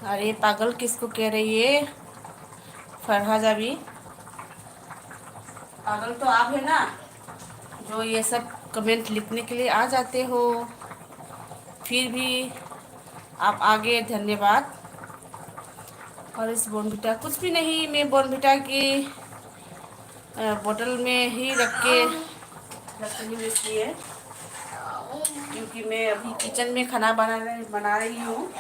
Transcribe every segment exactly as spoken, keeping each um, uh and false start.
अरे, पागल किसको कह रही है? फरहा जावी, पागल तो आप है ना, जो ये सब कमेंट लिखने के लिए आ जाते हो, फिर भी आप आगे, धन्यवाद। और इस बॉर्नविटा, कुछ भी नहीं, मैं बॉर्नविटा की, अ, बोतल में ही रख के रख रही हूँ इसलिए, क्योंकि मैं अभी किचन में खाना बना रही, बना रही हूँ।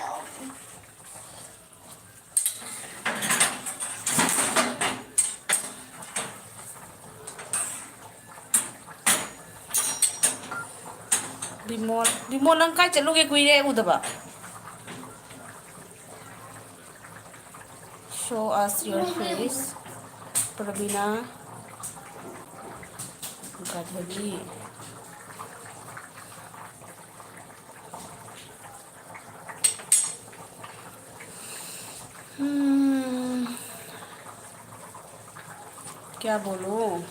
ꯕꯤꯃꯣꯜ, ꯕꯤꯃꯣꯜ, ꯅꯪ ꯀꯥꯏ ꯆꯠꯂꯨꯒꯦ? ꯀꯨꯏꯔꯦ ꯎꯗꯕ꯫ Show us your face, प्रवीणा गधगी। हम्म, क्या बोलूं?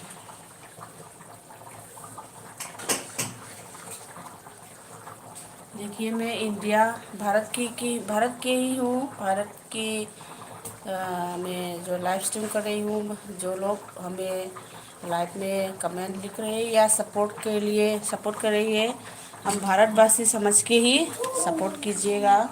देखिए, मैं इंडिया, भारत की, की, भारत के ही हूँ। भारत की, अ, मैं जो लाइव स्ट्रीम कर रही हूँ, जो लोग हमें लाइव में कमेंट लिख रहे हैं या सपोर्ट के लिए, सपोर्ट कर रही है, हम भारतवासी समझ के ही सपोर्ट कीजिएगा।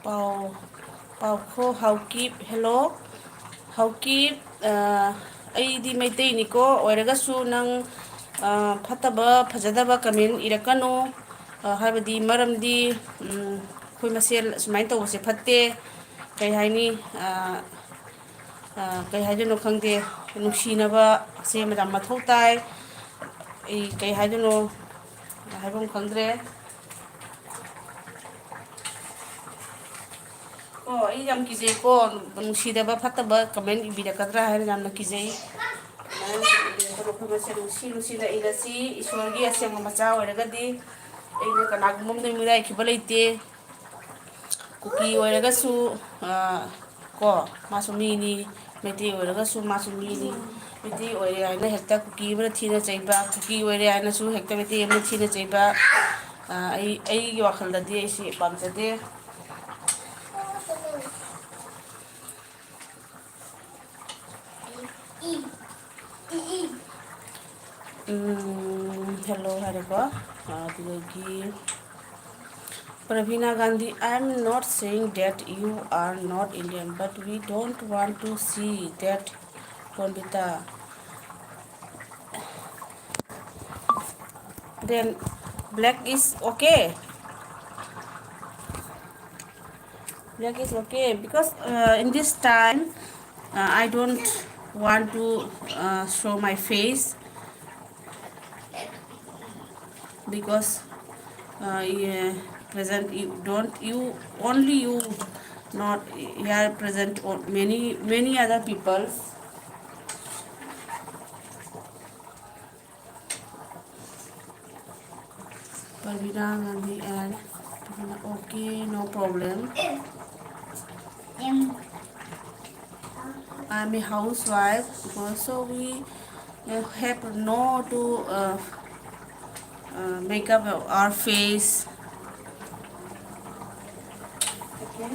ꯄꯥꯎ, ꯄꯥꯎꯈꯣ ꯍꯥꯎꯀꯤꯞ, hello꯫ ꯍꯥꯎꯀꯤꯞ, ꯑ, ꯑꯩꯗꯤ ꯃꯩꯇꯩꯅꯤꯀꯣ, ꯑꯣꯏꯔꯒꯁꯨ ꯅꯪ, ꯑ, ꯐꯠꯇꯕ, ꯐꯖꯗꯕ ꯀꯃꯦꯟ ꯏꯔꯛꯀꯅꯨ꯫ ꯑ, ꯍꯥꯏꯕꯗꯤ, ꯃꯔꯝꯗꯤ, ꯎꯝ, ꯑꯩꯈꯣꯏ ꯃꯁꯦꯜ ꯁꯨꯃꯥꯏꯅ ꯇꯧꯕꯁꯦ ꯐꯠꯇꯦ꯫ ꯀꯩ ꯍꯥꯏꯅꯤ? ꯑ, ꯑ, ꯀꯩ ꯍꯥꯏꯗꯣꯏꯅꯣ ꯈꯪꯗꯦ꯫ ꯅꯨꯡꯁꯤꯅꯕꯁꯦ ꯌꯥꯝ ꯃꯊꯧ ꯇꯥꯏ꯫ ꯑꯩ ꯀꯩ ꯍꯥꯏꯗꯣꯏꯅꯣ? ꯍꯥꯏꯐꯝ ꯈꯪꯗ꯭ꯔꯦ꯫ ꯀꯣ, ꯑꯩ ꯌꯥꯝ ꯀꯤꯖꯩꯀꯣ, ꯅꯨꯡꯁꯤꯗꯕ ꯐꯠꯇꯕ comment ꯏꯕꯤꯔꯛꯀꯗ꯭ꯔꯥ ꯍꯥꯏꯅ ꯌꯥꯝꯅ ꯀꯤꯖꯩ꯫ ꯑꯩꯈꯣꯏ ꯃꯁꯦꯟ ꯅꯨꯡꯁꯤ ꯅꯨꯡꯁꯤꯅ ꯏꯔꯁꯤ, ꯏꯁꯣꯔꯒꯤ ꯑꯁꯦꯡꯕ ꯃꯆꯥ ꯑꯣꯏꯔꯒꯗꯤ ꯑꯩꯅ ꯀꯅꯥꯒꯨꯝꯕ ꯑꯃꯗ ꯃꯤꯔꯥꯏꯈꯤꯕ ꯂꯩꯇꯦ꯫ ꯀꯨꯀꯤ ꯑꯣꯏꯔꯒꯁꯨ, ꯑ, ꯀꯣ, ꯃꯥꯁꯨ ꯃꯤꯅꯤ, ꯃꯩꯇꯩ ꯑꯣꯏꯔꯒꯁꯨ ꯃꯥꯁꯨ ꯃꯤꯅꯤ꯫ ꯃꯩꯇꯩ ꯑꯣꯏꯔꯦ ꯍꯥꯏꯅ ꯍꯦꯛꯇ ꯀꯨꯀꯤ ꯑꯃꯅ ꯊꯤꯅ ꯆꯩꯕ, ꯀꯨꯀꯤ ꯑꯣꯏꯔꯦ ꯍꯥꯏꯅꯁꯨ ꯍꯦꯛꯇ ꯃꯩꯇꯩ ꯑꯃꯅ ꯊꯤꯅ ꯆꯩꯕ, ꯑ, ꯑꯩ, ꯑꯩꯒꯤ ꯋꯥꯈꯜꯗꯗꯤ ꯑꯩꯁꯤ ꯄꯥꯝꯖꯗꯦ꯫ ꯎꯝ, hello ꯍꯥꯏꯔꯦꯀꯣ꯫ ꯑꯗꯨꯗꯒꯤ ꯄ꯭ꯔꯕꯤꯅꯥ Gandhi, I am not saying that you are not Indian, but we don't want to see that, Bonbita. Then black is okay. Black is okay because, uh, in this time, uh, I don't want to, uh, show my face because, uh, yeah, present you don't you only you not here present or many many other peoples. Parvina Gandhi and okay, no problem. I'm a housewife, so we, uh, have no to, uh, uh, make up our face. Okay.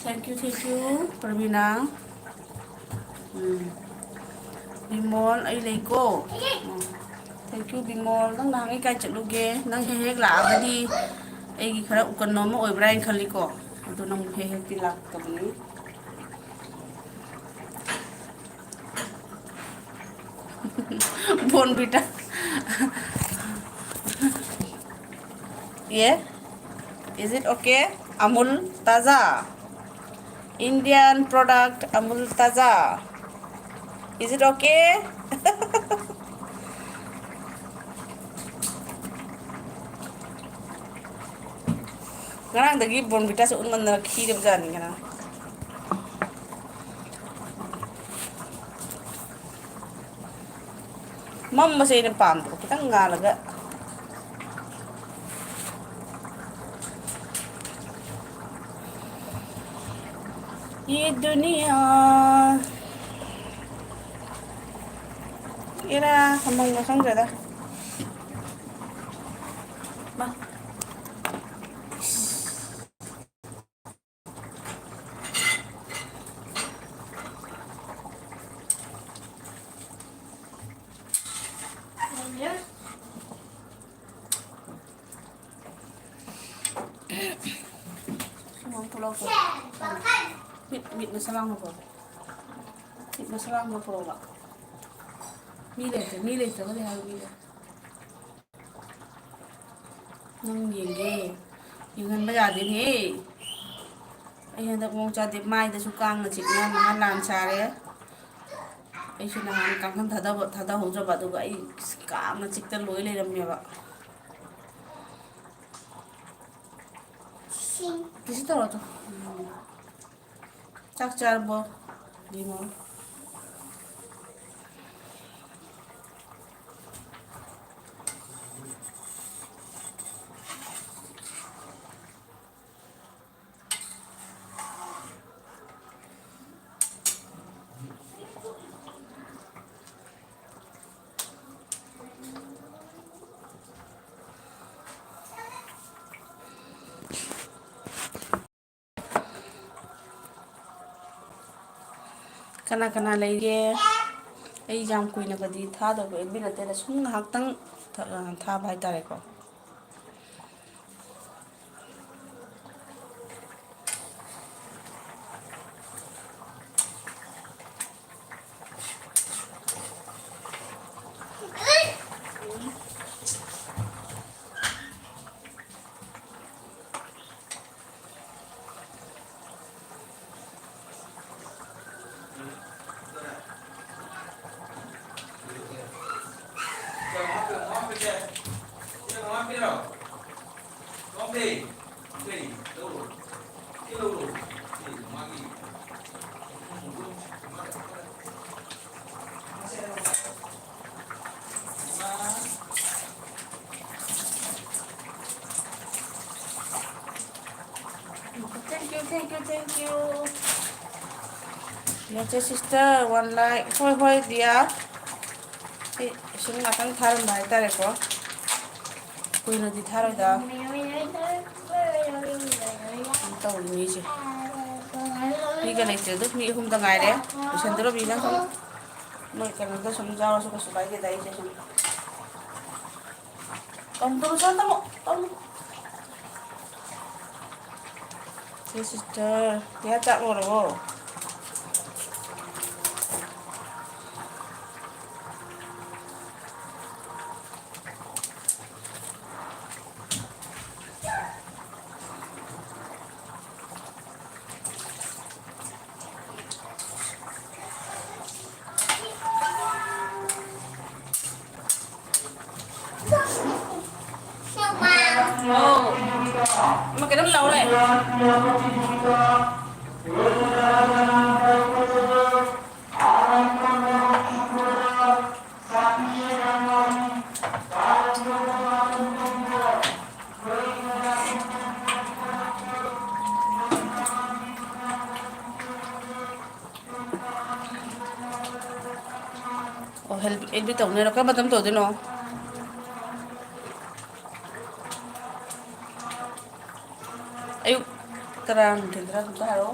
Thank you, thank you, Parvina. ꯎꯝ꯫ ꯕꯤꯃꯣꯜ, ꯑꯩ ꯂꯩꯀꯣ꯫ ꯎꯝ꯫ Thank you, Bimol. ꯅꯪ ꯅꯍꯥꯟꯒꯩ ꯀꯥꯏ ꯆꯠꯂꯨꯒꯦ? ꯅꯪ ꯍꯦꯛ ꯍꯦꯛ ꯂꯥꯛꯑꯒꯗꯤ ꯑꯩꯒꯤ ꯈꯔ ꯎꯀꯟꯅꯣ ꯑꯃ ꯑꯣꯏꯕ꯭ꯔꯥ ꯍꯥꯏꯅ ꯈꯜꯂꯤꯀꯣ꯫ ꯑꯗꯣ ꯅꯪ ꯍꯦꯛ ꯍꯦꯛꯇꯤ ꯂꯥꯛꯇꯕꯅꯤ꯫ Bonvita. Yeah? Is it okay? Amul Taza. Indian product Amul Taza. Is it okay? ꯉꯔꯥꯡꯗꯒꯤ ꯕꯣꯔꯟꯚꯤꯇꯥꯁꯦ ꯎꯠꯃꯟꯗꯅ ꯈꯤꯔꯕ ꯖꯥꯠꯅꯤ ꯉꯔꯥꯡ꯫ ꯃꯝꯕꯁꯦ ꯑꯩꯅ ꯄꯥꯝꯗꯕ, ꯈꯤꯇꯪ ꯉꯥꯜꯂꯒ꯫ ꯌꯦ ꯗꯨꯅꯤꯌꯥ꯫ ꯑꯦꯔꯥ, ꯊꯝꯐꯝꯒ ꯈꯪꯗ꯭ꯔꯦꯗ꯫ ꯃꯥ꯫ ꯁꯨꯃꯥꯡ ꯊꯣꯛꯂꯛꯄ꯫ ꯃꯤꯠ, ꯃꯤꯠ ꯃꯁꯥ ꯂꯥꯎꯅꯀꯣ꯫ ꯃꯤꯠ ꯃꯁꯥ ꯂꯥꯎꯅ ꯄꯨꯔꯛꯑꯣꯕ꯫ ꯃꯤ ꯂꯩꯇ꯭ꯔꯦ, ꯃꯤ ꯂꯩꯇ꯭ꯔꯒꯗꯤ ꯍꯥꯏꯕ ꯃꯤꯗꯣ꯫ ꯅꯪ ꯌꯦꯡꯒꯦ꯫ ꯌꯦꯡꯍꯟꯕ ꯌꯥꯗꯦꯅꯦꯍꯦ꯫ ꯑꯩ ꯍꯟꯗꯛ ꯃꯑꯣꯡ ꯆꯥꯗꯦ꯫ ꯃꯥꯏꯗꯁꯨ ꯀꯥꯡꯅ ꯆꯤꯛꯅ ꯃꯍꯥ ꯂꯥꯟ ꯁꯥꯔꯦ꯫ ꯑꯩꯁꯨ ꯅꯍꯥꯟ ꯀꯥꯡꯈꯟ ꯊꯥꯗꯕ, ꯊꯥꯗꯍꯧꯗ꯭ꯔꯕ, ꯑꯗꯨꯒ ꯑꯩ ꯀꯥꯡꯅ ꯆꯤꯛꯇ ꯂꯣꯏ ꯂꯩꯔꯝꯃꯦꯕ꯫ ꯀꯩꯁꯨ ꯇꯧꯔꯣꯏ, ꯇꯧ꯫ ꯆꯥꯛ ꯆꯥꯔꯕꯣ? ꯌꯦꯡꯉꯣ꯫ ꯀꯅꯥ ꯀꯅꯥ ꯂꯩꯒꯦ? ꯑꯩ ꯌꯥꯝ ꯀꯨꯏꯅꯒꯗꯤ ꯊꯥꯗꯕ ꯑꯦꯐ ꯕꯤ ꯅꯠꯇꯦꯗ, ꯁꯨꯝ ꯉꯥꯏꯍꯥꯛꯇꯪ ꯊ-, ꯑ, ꯊꯥꯕ ꯍꯥꯏꯇꯥꯔꯦꯀꯣ꯫ Thank you, thank you, thank you. Yes, sister, one like. ꯍꯣꯏ, ꯍꯣꯏ, dear. ꯑꯩ ꯁꯨꯝ ꯉꯥꯛꯇꯪ ꯊꯥꯔꯝꯕ ꯍꯥꯏꯇꯥꯔꯦꯀꯣ꯫ ꯀꯨꯏꯅꯗꯤ ꯊꯥꯔꯣꯏꯗ꯫ ꯁꯨꯝ ꯇꯧꯔꯤꯅꯤ ꯑꯩꯁꯦ꯫ ꯃꯤꯒ ꯂꯩꯇ꯭ꯔꯦ, ꯑꯗꯨ ꯃꯤ ꯑꯍꯨꯝꯗ ꯉꯥꯏꯔꯦ꯫ ꯂꯣꯏꯁꯟꯗꯣꯔꯕꯅꯤꯅ ꯁꯨꯝ ꯃꯣꯏ ꯀꯩꯅꯣꯗ ꯁꯨꯝ ꯌꯥꯎꯔꯁꯨ ꯀꯩꯁꯨ ꯀꯥꯏꯗꯦꯗ, ꯑꯩꯁꯦ ꯁꯨꯝ꯫ ꯀꯝ ꯇꯧꯔꯨ ꯆꯠꯇꯕꯣ? ꯇꯧꯅꯨ꯫ ꯁꯤ sister, ꯌꯥ ꯆꯥꯛ ꯂꯣꯏꯔꯕꯣ? ꯑꯧ꯫ ꯑꯃ ꯀꯩꯅꯣꯝ ꯂꯧꯔꯦ꯫ ꯑꯣ, ꯍꯦꯜꯞ, ꯍꯦꯜꯞ ꯇꯧꯅꯔꯣ꯫ ꯀꯔꯝꯕ ꯃꯇꯝ ꯇꯧꯗꯣꯏꯅꯣ? ꯑꯌꯨꯛ ꯇꯔꯥ, ꯅꯨꯡꯊꯤꯜ ꯇꯔꯥ, ꯑꯝꯇ ꯍꯥꯏꯔꯛꯑꯣ꯫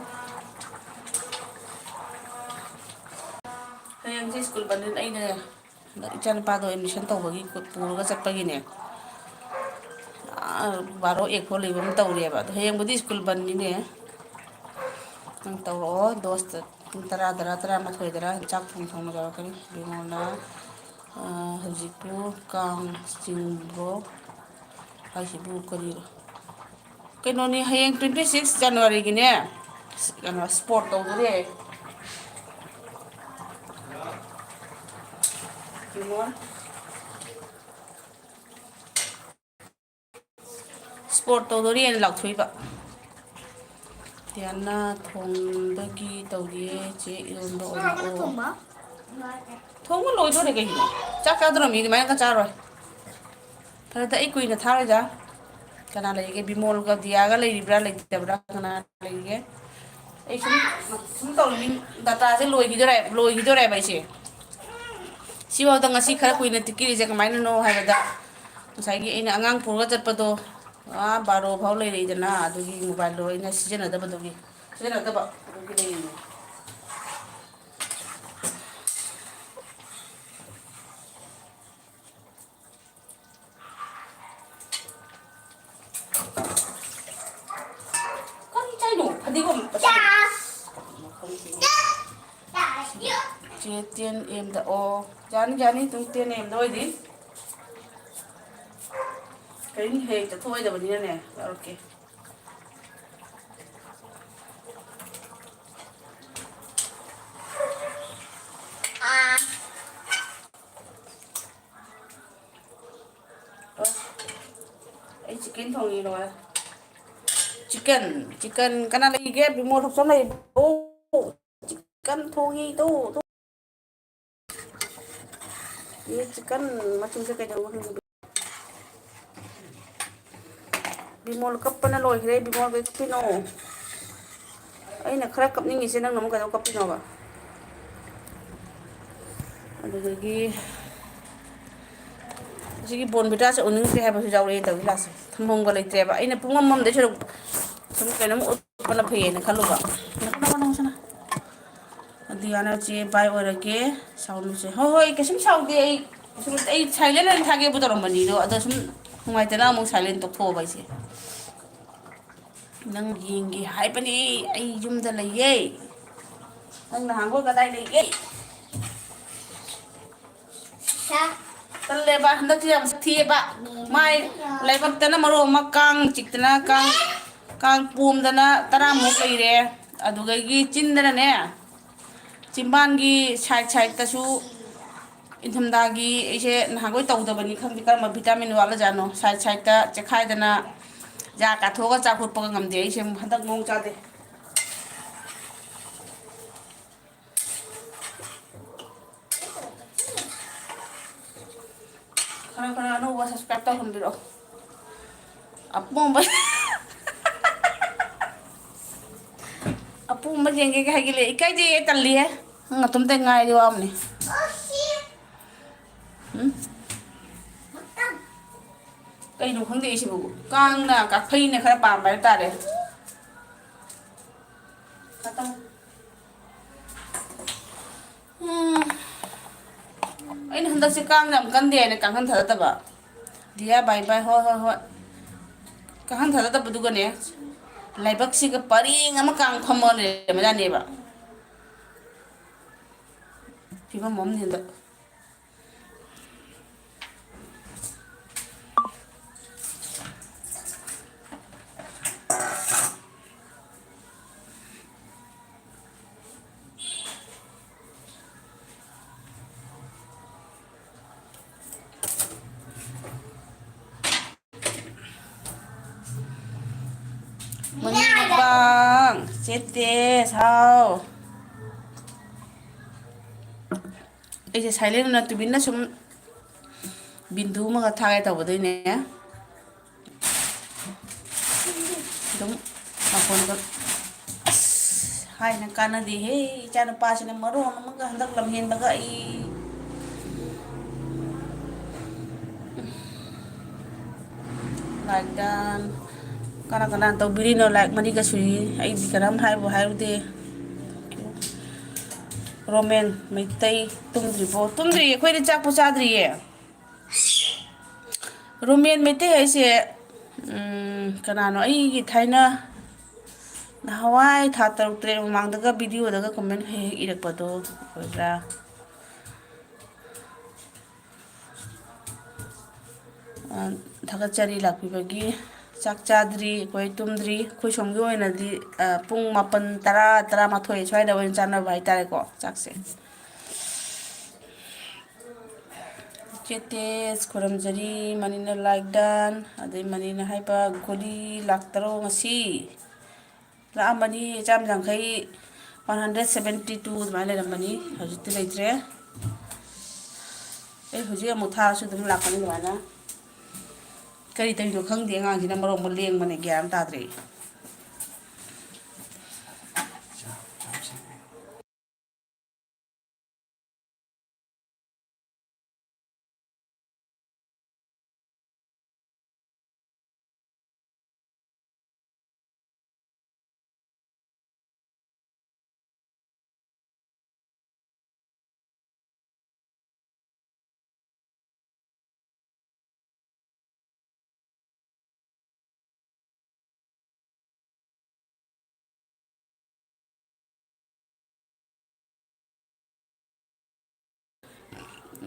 ꯍꯌꯦꯡꯁꯦ ꯁ꯭ꯀꯨꯜ ꯕꯟꯅꯦꯅ ꯑꯩꯅ ꯍꯟꯗꯛ ꯏꯆꯥꯅꯨꯄꯥꯗꯣ ꯑꯦꯗꯃꯤꯁꯟ ꯇꯧꯕꯒꯤ ꯄꯨꯔꯒ ꯆꯠꯄꯒꯤꯅꯦ꯫ ꯑꯥ, ꯕꯥꯔꯣ ꯑꯦꯛ ꯐꯥꯎ ꯂꯩꯕ ꯑꯃ ꯇꯧꯔꯦꯕ꯫ ꯑꯗꯣ ꯍꯌꯦꯡꯕꯨꯗꯤ ꯁ꯭ꯀꯨꯜ ꯕꯟꯅꯤꯅꯦ꯫ ꯅꯪ ꯇꯧꯔꯛꯑꯣ, ꯗꯣꯁꯇ ꯄꯨꯡ ꯇꯔꯥ, ꯇꯔꯥ, ꯇꯔꯥꯃꯥꯊꯣꯏꯗꯔ ꯆꯥꯛ ꯊꯣꯡ ꯊꯣꯡꯅ ꯌꯧꯔꯛꯀꯅꯤ꯫ ꯏꯕꯨꯡꯉꯣꯅ, ꯑꯥ, ꯍꯧꯖꯤꯛꯄꯨ ꯀꯥꯡ ꯆꯤꯡꯕ꯭ꯔꯣ ꯍꯥꯏꯁꯤꯕꯨ ꯀꯔꯤ? ꯀꯩꯅꯣꯅꯤ, ꯍꯌꯦꯡ twenty six January ꯒꯤꯅꯦ, ꯀꯩꯅꯣ, ꯁ꯭ꯄꯣꯔꯠ ꯇꯧꯗꯣꯔꯤ꯫ ꯏꯕꯨꯡꯉꯣ꯫ ꯁ꯭ꯄꯣꯔꯠ ꯇꯧꯗꯣꯔꯤꯅ ꯂꯥꯎꯊꯣꯛꯏꯕ꯫ ꯇꯤꯌꯥꯅ ꯊꯣꯡꯕꯒꯤ ꯇꯧꯔꯤꯌꯦ, ꯆꯦ ꯏꯔꯣꯟꯕ ꯑꯣꯏꯅ꯫ ꯆꯥꯛ ꯑꯣ꯫ ꯊꯣꯡꯕ? ꯊꯣꯡꯕ ꯂꯣꯏꯗꯣꯔꯦ ꯀꯩꯒꯤꯅꯣ? ꯆꯥꯛ ꯆꯥꯗꯣꯔꯝꯃꯤ, ꯑꯗꯨꯃꯥꯏꯅ ꯆꯥꯔꯣꯏ꯫ ꯐꯔꯦꯗ, ꯑꯩ ꯀꯨꯏꯅ ꯊꯥꯔꯣꯏꯗ꯫ ꯀꯅꯥ ꯂꯩꯔꯤꯒꯦ? ꯕꯤꯃꯣꯜꯒ ꯗꯤꯌꯥꯒ ꯂꯩꯔꯤꯕ꯭ꯔꯥ, ꯂꯩꯇꯕ꯭ꯔꯥ? ꯀꯅꯥ ꯂꯩꯔꯤꯒꯦ? ꯑꯩ ꯁꯨꯝ, ꯁꯨꯝ ꯇꯧꯔꯤꯃꯤ, dataꯁꯦ ꯂꯣꯏꯈꯤꯗꯣꯔꯦ, ꯂꯣꯏꯈꯤꯗꯣꯔꯦꯕ ꯑꯩꯁꯦ꯫ ꯁꯤꯐꯥꯎꯗ ꯉꯁꯤ ꯈꯔ ꯀꯨꯏꯅ ꯇꯤꯛꯀꯤꯔꯤꯁꯦ ꯀꯃꯥꯏꯅꯅꯣ ꯍꯥꯏꯕꯗ, ꯉꯁꯥꯏꯒꯤ ꯑꯩꯅ ꯑꯉꯥꯡ ꯄꯨꯔꯒ ꯆꯠꯄꯗꯣ, ꯑꯥ, ꯕꯥꯔꯣ ꯐꯥꯎ ꯂꯩꯔꯛꯏꯗꯅ, ꯑꯗꯨꯒꯤ mobileꯗꯣ ꯑꯩꯅ ꯁꯤꯖꯤꯟꯅꯗꯕꯗꯨꯒꯤ, ꯁꯤꯖꯤꯟꯅꯗꯕ ꯑꯗꯨꯒꯤ ꯂꯩꯔꯤꯅꯦ꯫ ꯀꯔꯤ ꯆꯥꯏꯅꯣ? ꯐꯗꯤꯒꯣꯝ꯫ ꯆꯦ ꯇꯦꯟ ꯑꯦꯝꯗ, ꯑꯣ, ꯌꯥꯅꯤ, ꯌꯥꯅꯤ, ꯑꯗꯨꯝ ꯇꯦꯟ ꯑꯦꯝꯗ ꯑꯣꯏꯗꯤ꯫ ꯀꯔꯤꯝ ꯍꯦꯛ ꯆꯠꯊꯣꯛꯑꯣꯏꯗꯕꯅꯤꯅꯅꯦ, ꯂꯧꯔꯛꯀꯦ꯫ ꯑꯣ, ꯑꯩ chicken ꯊꯣꯡꯉꯤ ꯂꯣꯏꯔꯦ꯫ Chicken, chicken ꯀꯅꯥ ꯂꯩꯒꯦ? ꯕꯤꯃꯣꯜ ꯊꯣꯛꯆꯝ ꯂꯩꯕ꯭ꯔꯣ? Chicken ꯊꯣꯡꯉꯤ ꯇꯨ, ꯇꯨ꯫ ꯌꯦ chicken ꯃꯆꯨꯁꯦ ꯀꯩꯗꯧꯕ ꯈꯪꯗꯦ꯫ ꯕꯤꯃꯣꯜ ꯀꯞꯄꯅ ꯂꯣꯏꯈ꯭ꯔꯦ꯫ ꯕꯤꯃꯣꯜ ꯀꯩ ꯀꯞꯄꯤꯅꯣ? ꯑꯩꯅ ꯈꯔ ꯀꯞꯅꯤꯡꯉꯤꯁꯦ ꯅꯪꯅ ꯑꯃꯨꯛ ꯀꯩꯗꯧ ꯀꯞꯄꯤꯅꯣꯕ? ꯑꯗꯨꯗꯒꯤ ꯑꯁꯤꯒꯤ ꯕꯣꯟ ꯚꯤꯇꯥꯁꯦ ꯎꯅꯤꯡꯗ꯭ꯔꯦ ꯍꯥꯏꯕꯁꯨ ꯌꯥꯎꯔꯛꯑꯦ ꯇꯧꯔꯤ ꯂꯥꯁꯦ꯫ ꯊꯝꯐꯝꯒ ꯂꯩꯇ꯭ꯔꯦꯕ꯫ ꯑꯩꯅ ꯄꯨꯡ ꯑꯃ ꯑꯃꯗꯩ ꯁꯔꯨꯛ ꯁꯨꯝ ꯀꯩꯅꯣꯝ ꯎꯠꯄꯅ ꯐꯩꯌꯦꯅ ꯈꯜꯂꯨꯕ꯫ ꯅꯪ, ꯅꯪ, ꯅꯪ, ꯁꯅꯥ꯫ ꯑꯗꯨ ꯌꯥꯅꯕ ꯆꯦ ꯕꯥꯏ ꯑꯣꯏꯔꯒꯦ꯫ ꯁꯥꯎꯅꯨꯁꯦ꯫ ꯍꯣꯏ, ꯍꯣꯏ, ꯀꯩꯁꯨꯝ ꯁꯥꯎꯗꯦ꯫ ꯑꯩ, ꯑꯩ silent ꯑꯣꯏꯅ ꯊꯥꯒꯦꯕꯨ ꯇꯧꯔꯝꯕꯅꯤꯗꯣ, ꯑꯗꯣ ꯁꯨꯝ ꯅꯨꯡꯉꯥꯏꯇꯅ ꯑꯃꯨꯛ silent ꯇꯧꯊꯣꯛꯑꯕ ꯑꯩꯁꯦ꯫ ꯅꯪ ꯌꯦꯡꯒꯦ ꯍꯥꯏꯕꯅꯦ꯫ ꯑꯩ ꯌꯨꯝꯗ ꯂꯩꯌꯦ꯫ ꯅꯪ ꯅꯍꯥꯟꯈꯣꯏ ꯀꯗꯥꯏ ꯂꯩꯒꯦ? ꯇꯜꯂꯦꯕ, ꯍꯟꯗꯛꯇꯤ ꯌꯥꯝ ꯁꯥꯊꯤꯑꯦꯕ꯫ ꯃꯥꯏ ꯂꯥꯏꯕꯛꯇꯅ ꯃꯔꯣꯜ ꯑꯃ ꯀꯥꯡ ꯆꯤꯛꯇꯅ, ꯀꯥꯡ, ꯀꯥꯡ ꯄꯣꯝꯗꯅ ꯇꯔꯥꯃꯨꯛ ꯂꯩꯔꯦ꯫ ꯑꯗꯨꯗꯒꯤ ꯆꯤꯟꯗꯅꯅꯦ, ꯆꯤꯝꯕꯥꯟꯒꯤ side sideꯇꯁꯨ ꯏꯪꯊꯝꯊꯥꯒꯤ ꯑꯩꯁꯦ ꯅꯍꯥꯟꯈꯣꯏ ꯇꯧꯗꯕꯅꯤ ꯈꯪꯗꯦ, ꯀꯔꯝꯕ vitamin ꯋꯥꯠꯂꯖꯥꯠꯅꯣ, side sideꯇ ꯆꯦꯈꯥꯏꯗꯅ, ꯌꯥ ꯀꯥꯊꯣꯛꯑꯒ ꯆꯥꯛ ꯐꯨꯠꯄꯒ ꯉꯝꯗꯦ ꯑꯩꯁꯦ, ꯍꯟꯗꯛ ꯃꯑꯣꯡ ꯆꯥꯗꯦ꯫ ꯈꯔ ꯈꯔ ꯑꯅꯧꯕ subscribe ꯇꯧꯍꯟꯕꯤꯔꯛꯑꯣ꯫ ꯑꯄꯣꯝꯕ, ꯑꯄꯣꯝꯕ ꯌꯦꯡꯒꯦꯒ ꯍꯥꯏꯒꯠꯂꯦ꯫ ꯏꯀꯥꯏꯖꯩꯌꯦ, ꯇꯜꯂꯤꯍꯦ꯫ ꯅꯪ ꯅꯇꯣꯝꯇ ꯉꯥꯏꯔꯗꯤ ꯋꯥꯕꯅꯤ꯫ ꯎꯝ? ꯀꯩꯅꯣ ꯈꯪꯗꯦ ꯑꯩꯁꯤꯕꯨ꯫ ꯀꯥꯡꯅ, ꯀꯥꯐꯩꯅ ꯈꯔ ꯄꯥꯝꯕ ꯍꯥꯏꯕ ꯇꯥꯔꯦ꯫ ꯈꯇꯪ꯫ ꯎꯝ꯫ ꯑꯩꯅ ꯍꯟꯗꯛꯁꯦ ꯀꯥꯡ ꯌꯥꯝ ꯀꯟꯗꯦ ꯍꯥꯏꯅ ꯀꯥꯡꯈꯟ ꯊꯥꯗꯗꯕ꯫ ꯗꯤꯌꯥ ꯕꯥꯏ ꯕꯥꯏ, ꯍꯣꯏ, ꯍꯣꯏ, ꯍꯣꯏ꯫ ꯀꯥꯡꯈꯟ ꯊꯥꯗꯗꯕꯗꯨꯒꯅꯦ, ꯂꯥꯏꯕꯛꯁꯤꯒ ꯄꯔꯦꯡ ꯑꯃ ꯀꯥꯡ ꯐꯝꯃ ꯂꯩꯔꯝꯕꯖꯥꯠꯅꯦꯕ꯫ ꯐꯤꯕꯝ ꯑꯃꯅꯤ ꯍꯟꯗꯛ꯫ ꯃꯅꯤ ꯃꯨꯛꯕꯥꯡ, ꯆꯦ ꯇꯦꯁ, ꯍꯥꯎ꯫ ꯑꯩꯁꯦ silent ꯑꯣꯏꯅ ꯇꯨꯃꯤꯟꯅ ꯁꯨꯝ ꯕꯤꯟꯗꯨ ꯑꯃꯒ ꯊꯥꯒꯦ ꯇꯧꯕꯗꯣꯏꯅꯦ꯫ ꯑꯗꯨꯝ ꯃꯈꯣꯟꯗꯣ ꯑꯁ ꯍꯥꯏꯅ ꯀꯥꯟꯅꯗꯦꯍꯦ꯫ ꯏꯆꯥꯅꯨꯄꯥꯁꯤꯅ ꯃꯔꯣꯟ ꯑꯃꯒ ꯍꯟꯗꯛ ꯂꯝꯍꯦꯟꯕꯒ ꯑꯩ ꯂꯥꯏꯛꯇ ꯀꯅꯥ ꯀꯅꯥ ꯇꯧꯕꯤꯔꯤꯅꯣ? ꯂꯥꯏꯛ ꯃꯔꯤꯒ ꯁꯨꯏ꯫ ꯑꯩꯗꯤ ꯀꯔꯝ ꯍꯥꯏꯕꯨ ꯍꯥꯏꯔꯨꯗꯦ꯫ ꯔꯣꯃꯦꯟ ꯃꯩꯇꯩ ꯇꯨꯝꯗ꯭ꯔꯤꯕꯣ? ꯇꯨꯝꯗ꯭ꯔꯤꯌꯦ, ꯑꯩꯈꯣꯏꯗꯤ ꯆꯥꯛꯄꯨ ꯆꯥꯗ꯭ꯔꯤꯌꯦ꯫ ꯔꯣꯃꯦꯟ ꯃꯩꯇꯩ ꯍꯥꯏꯁꯦ, ꯎꯝ, ꯀꯅꯥꯅꯣ? ꯑꯩꯒꯤ ꯊꯥꯏꯅ ꯅꯍꯥꯟꯋꯥꯏ ꯊꯥ ꯇꯔꯨꯛ ꯇꯔꯦꯠ ꯃꯃꯥꯡꯗꯒ videoꯗꯒ comment ꯍꯦꯛ ꯍꯦꯛ ꯏꯔꯛꯄꯗꯣ ꯑꯣꯏꯕ꯭ꯔꯥ? ꯑ, ꯊꯥꯒꯠꯆꯔꯤ ꯂꯥꯛꯄꯤꯕꯒꯤ꯫ ꯆꯥꯛ ꯆꯥꯗ꯭ꯔꯤ, ꯑꯩꯈꯣꯏ ꯇꯨꯝꯗ꯭ꯔꯤ꯫ ꯑꯩꯈꯣꯏ ꯁꯣꯝꯒꯤ ꯑꯣꯏꯅꯗꯤ, ꯑ, ꯄꯨꯡ ꯃꯥꯄꯟ, ꯇꯔꯥ, ꯇꯔꯥꯃꯥꯊꯣꯏ ꯁ꯭ꯋꯥꯏꯗ ꯑꯣꯏꯅ ꯆꯥꯅꯕ ꯍꯥꯏꯇꯥꯔꯦꯀꯣ, ꯆꯥꯛꯁꯦ꯫ ꯀꯦꯇꯦꯁ ꯈꯨꯔꯨꯝꯖꯔꯤ, ꯃꯅꯤꯅ like done, ꯑꯗꯩ ꯃꯅꯤꯅ ꯍꯥꯏꯕ ꯒꯨꯂꯤ ꯂꯥꯛꯇꯔꯣ ꯉꯁꯤ? ꯂꯥꯛꯑꯝꯕꯅꯤ, ꯆꯥꯝ ꯌꯥꯡꯈꯩ, one hundred seventy two ꯑꯗꯨꯃꯥꯏꯅ ꯂꯩꯔꯝꯕꯅꯤ, ꯍꯧꯖꯤꯛꯇꯤ ꯂꯩꯇ꯭ꯔꯦ꯫ ꯑꯩ ꯍꯧꯖꯤꯛ ꯑꯃꯨꯛ ꯊꯥꯔꯁꯨ ꯑꯗꯨꯝ ꯂꯥꯛꯀꯅꯤ ꯑꯗꯨꯃꯥꯏꯅ꯫ ꯀꯔꯤ ꯇꯧꯔꯤꯅꯣ ꯈꯪꯗꯦ, ꯑꯉꯥꯡꯁꯤꯅ ꯃꯔꯣꯟ ꯑꯃ ꯂꯦꯡꯕꯅꯦ, ꯒ꯭ꯌꯥꯟ ꯑꯃ ꯇꯥꯗ꯭ꯔꯦ꯫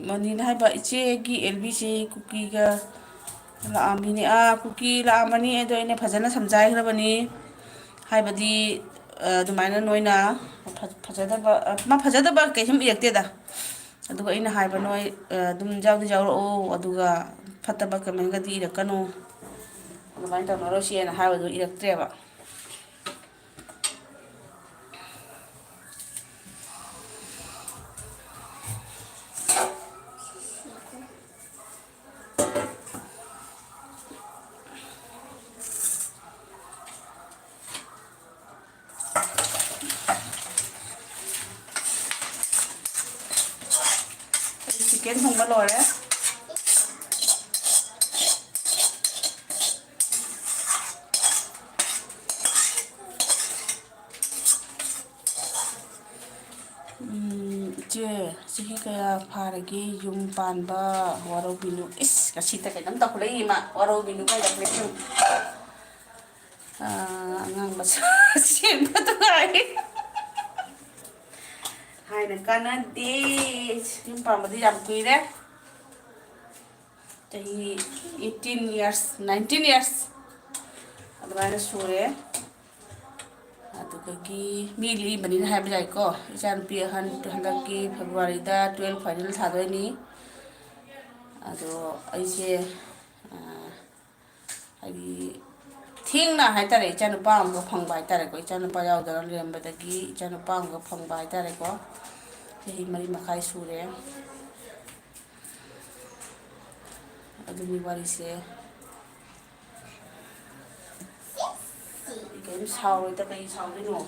ꯃꯅꯤꯅ ꯍꯥꯏꯕ, "ꯏꯆꯦꯒꯤ ꯑꯦꯜ ꯕꯤꯁꯤ ꯀꯨꯀꯤꯒ ꯂꯥꯛꯑꯝꯃꯤꯅꯦ, ꯑꯥ, ꯀꯨꯀꯤ ꯂꯥꯛꯑꯝꯃꯅꯤ, ꯑꯗꯣ ꯑꯩꯅ ꯐꯖꯅ ꯁꯝꯖꯥꯏꯈ꯭ꯔꯕꯅꯤ꯫ ꯍꯥꯏꯕꯗꯤ, ꯑ, ꯑꯗꯨꯃꯥꯏꯅ ꯅꯣꯏꯅ ꯐ-, ꯐꯖꯗꯕ, ꯑ, ꯃꯥ ꯐꯖꯗꯕ ꯀꯩꯁꯨꯝ ꯏꯔꯛꯇꯦꯗ꯫ ꯑꯗꯨꯒ ꯑꯩꯅ ꯍꯥꯏꯕ, ꯅꯣꯏ, ꯑ, ꯑꯗꯨꯝ ꯌꯥꯎꯗꯤ ꯌꯥꯎꯔꯛꯑꯣ, ꯑꯗꯨꯒ ꯐꯠꯇꯕ ꯀꯃꯦꯟꯒꯗꯤ ꯏꯔꯛꯀꯅꯨ, ꯑꯗꯨꯃꯥꯏꯅ ꯇꯧꯅꯔꯣꯏꯁꯦꯅ" ꯍꯥꯏꯕꯗꯨ ꯏꯔꯛꯇ꯭ꯔꯦꯕ꯫ ꯑꯩ ꯆꯤꯀꯦꯟ ꯊꯣꯡꯕ ꯂꯣꯏꯔꯦ꯫ ꯎꯝ, ꯏꯆꯦ, ꯆꯍꯤ ꯀꯌꯥ ꯐꯥꯔꯒꯦ ꯌꯨꯝ ꯄꯥꯟꯕ? ꯋꯥꯔꯧꯕꯤꯅꯨ꯫ ꯏꯁ, ꯉꯁꯤꯇ ꯀꯩꯅꯣꯝ ꯇꯧꯈꯠꯂꯛꯏ ꯏꯃꯥ꯫ ꯋꯥꯔꯧꯕꯤꯅꯨ ꯀꯥꯏꯅ ꯂꯩ꯫ ꯑꯥ, ꯑꯉꯥꯡ ꯃꯆꯥ ꯁꯦꯝꯕꯗ ꯉꯥꯏꯔꯤ꯫ ꯍꯥꯏꯅ ꯀꯥꯟꯅꯗꯦ꯫ ꯌꯨꯝ ꯄꯥꯟꯕꯗꯤ ꯌꯥꯝ ꯀꯨꯏꯔꯦ꯫ ꯆꯍꯤ eighteen years, nineteen years ꯑꯗꯨꯃꯥꯏꯅ ꯁꯨꯔꯦ꯫ ꯑꯗꯨꯗꯒꯤ ꯃꯤ ꯂꯤꯛꯏꯕꯅꯤꯅ ꯍꯥꯏꯕ ꯌꯥꯏꯀꯣ꯫ ꯏꯆꯥꯅꯨꯄꯤ ꯑꯍꯟ ꯍꯟꯗꯛꯀꯤ February ꯗ twelve final ꯊꯥꯗꯣꯏꯅꯤ꯫ ꯑꯗꯣ ꯑꯩꯁꯦ, ꯑ, ꯍꯥꯏꯗꯤ ꯊꯦꯡꯅ ꯍꯥꯏꯇꯥꯔꯦ, ꯏꯆꯥꯅꯨꯄꯥ ꯑꯃꯒ ꯐꯪꯕ ꯍꯥꯏꯇꯥꯔꯦꯀꯣ, ꯏꯆꯥꯅꯨꯄꯥ ꯌꯥꯎꯗꯅ ꯂꯩꯔꯝꯕꯗꯒꯤ ꯏꯆꯥꯅꯨꯄꯥ ꯑꯃꯒ ꯐꯪꯕ ꯍꯥꯏꯇꯥꯔꯦꯀꯣ, ꯆꯍꯤ ꯃꯔꯤ ꯃꯈꯥꯏ ꯁꯨꯔꯦ꯫ ꯑꯗꯨꯒꯤ ꯋꯥꯔꯤꯁꯦ꯫ ꯀꯩꯝ ꯁꯥꯎꯔꯣꯏꯗ, ꯀꯩ ꯁꯥꯎꯗꯣꯏꯅꯣ?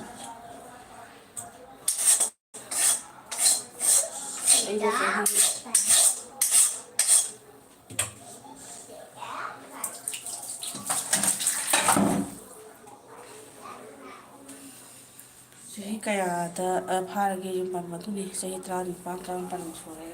ꯑꯩꯅ ꯆꯍꯤ ꯆꯍꯤ ꯀꯌꯥꯗ, ꯑ, ꯐꯥꯔꯒꯦ ꯌꯨꯝ ꯄꯥꯟꯕ? ꯑꯗꯨꯅꯤ, ꯆꯍꯤ ꯇꯔꯥꯅꯤꯄꯥꯟ, ꯇꯔꯥꯃꯥꯄꯟ ꯁꯨꯔꯦ꯫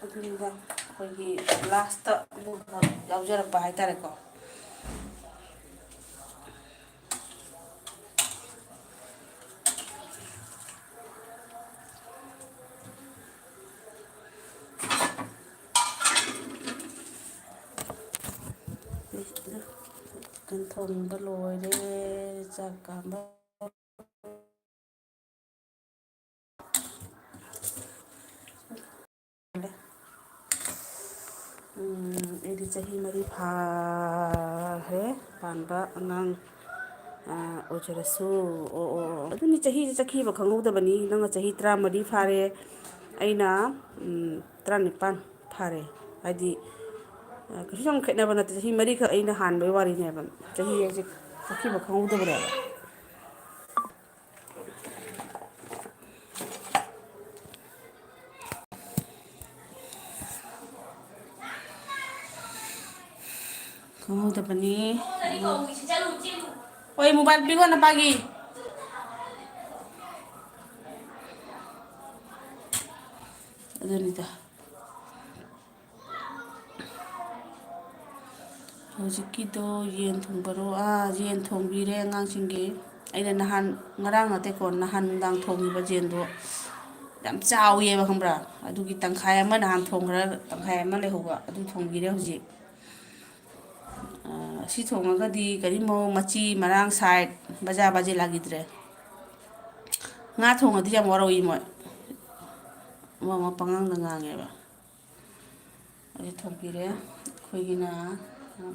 ꯑꯗꯨꯅꯤꯗ ꯑꯩꯈꯣꯏꯒꯤ ꯂꯥꯁꯇ ꯑꯗꯨꯒꯨꯝꯕ ꯌꯥꯎꯖꯔꯛꯄ ꯍꯥꯏꯇꯥꯔꯦꯀꯣ꯫ ꯆꯤꯛꯀꯟ ꯊꯣꯡꯕ ꯂꯣꯏꯔꯦ, ꯆꯥꯛ ꯀꯥꯝꯕ꯫ ꯎꯝ, ꯑꯩꯗꯤ ꯆꯍꯤ ꯃꯔꯤ ꯐꯥꯈ꯭ꯔꯦ ꯄꯥꯟꯕ ꯑꯉꯥꯡ, ꯑ, ꯑꯣꯏꯖꯔꯁꯨ꯫ ꯑꯣ, ꯑꯣ, ꯑꯣ꯫ ꯑꯗꯨꯅꯤ, ꯆꯍꯤꯁꯦ ꯆꯠꯈꯤꯕ ꯈꯪꯍꯧꯗꯕꯅꯤ꯫ ꯅꯪꯅ ꯆꯍꯤ ꯇꯔꯥꯃꯔꯤ ꯐꯥꯔꯦ, ꯑꯩꯅ, ꯎꯝ, ꯇꯔꯥꯅꯤꯄꯥꯟ ꯐꯥꯔꯦ꯫ ꯍꯥꯏꯗꯤ, ꯑ, ꯀꯩꯁꯨ ꯌꯥꯝ ꯈꯦꯠꯅꯕ ꯅꯠꯇꯦ, ꯆꯍꯤ ꯃꯔꯤꯈꯛ ꯑꯩꯅ ꯍꯥꯟꯕꯒꯤ ꯋꯥꯔꯤꯅꯦꯕ꯫ ꯆꯍꯤ ꯍꯥꯏꯁꯦ ꯆꯠꯈꯤꯕ ꯈꯪꯍꯧꯗꯕꯅꯦꯕ꯫ ꯈꯪꯍꯧꯗꯕꯅꯤ꯫ ꯍꯣꯏ, ꯃꯣꯕꯥꯏꯜ ꯄꯤꯈꯣ ꯅꯄꯥꯒꯤ꯫ ꯑꯗꯨꯅꯤꯗ꯫ ꯍꯧꯖꯤꯛꯀꯤꯗꯣ ꯌꯦꯟ ꯊꯣꯡꯕꯔꯣ? ꯑꯥ, ꯌꯦꯟ ꯊꯣꯡꯕꯤꯔꯦ ꯑꯉꯥꯡꯁꯤꯡꯒꯤ꯫ ꯑꯩꯅ ꯅꯍꯥꯟ, ꯉꯔꯥꯡ ꯅꯠꯇꯦꯀꯣ, ꯅꯍꯥꯟ ꯅꯨꯡꯗꯥꯡ ꯊꯣꯡꯉꯤꯕ ꯌꯦꯟꯗꯣ ꯌꯥꯝ ꯆꯥꯎꯋꯦꯕ, ꯈꯪꯕ꯭ꯔꯥ? ꯑꯗꯨꯒꯤ ꯇꯪꯈꯥꯏ ꯑꯃ ꯅꯍꯥꯟ ꯊꯣꯡꯈ꯭ꯔ, ꯇꯪꯈꯥꯏ ꯑꯃ ꯂꯩꯍꯧꯕ, ꯑꯗꯨ ꯊꯣꯡꯕꯤꯔꯦ ꯍꯧꯖꯤꯛ꯫ ꯑ, ꯁꯤ ꯊꯣꯡꯉꯒꯗꯤ ꯀꯔꯤ ꯃꯑꯣꯡ, ꯃꯆꯤ ꯃꯔꯥꯡ ꯁꯥꯏꯠ, ꯕꯖꯥ ꯕꯥꯖꯤ ꯂꯥꯒꯤꯗ꯭ꯔꯦ꯫ ꯉꯥ ꯊꯣꯡꯉꯗꯤ ꯌꯥꯝ ꯋꯥꯔꯧꯏ ꯃꯣꯏ, ꯑꯃ ꯑꯃ ꯄꯉꯥꯡꯗ ꯉꯥꯡꯉꯦꯕ꯫ ꯑꯗꯨ ꯊꯣꯡꯕꯤꯔꯦ꯫ ꯑꯩꯈꯣꯏꯒꯤꯅ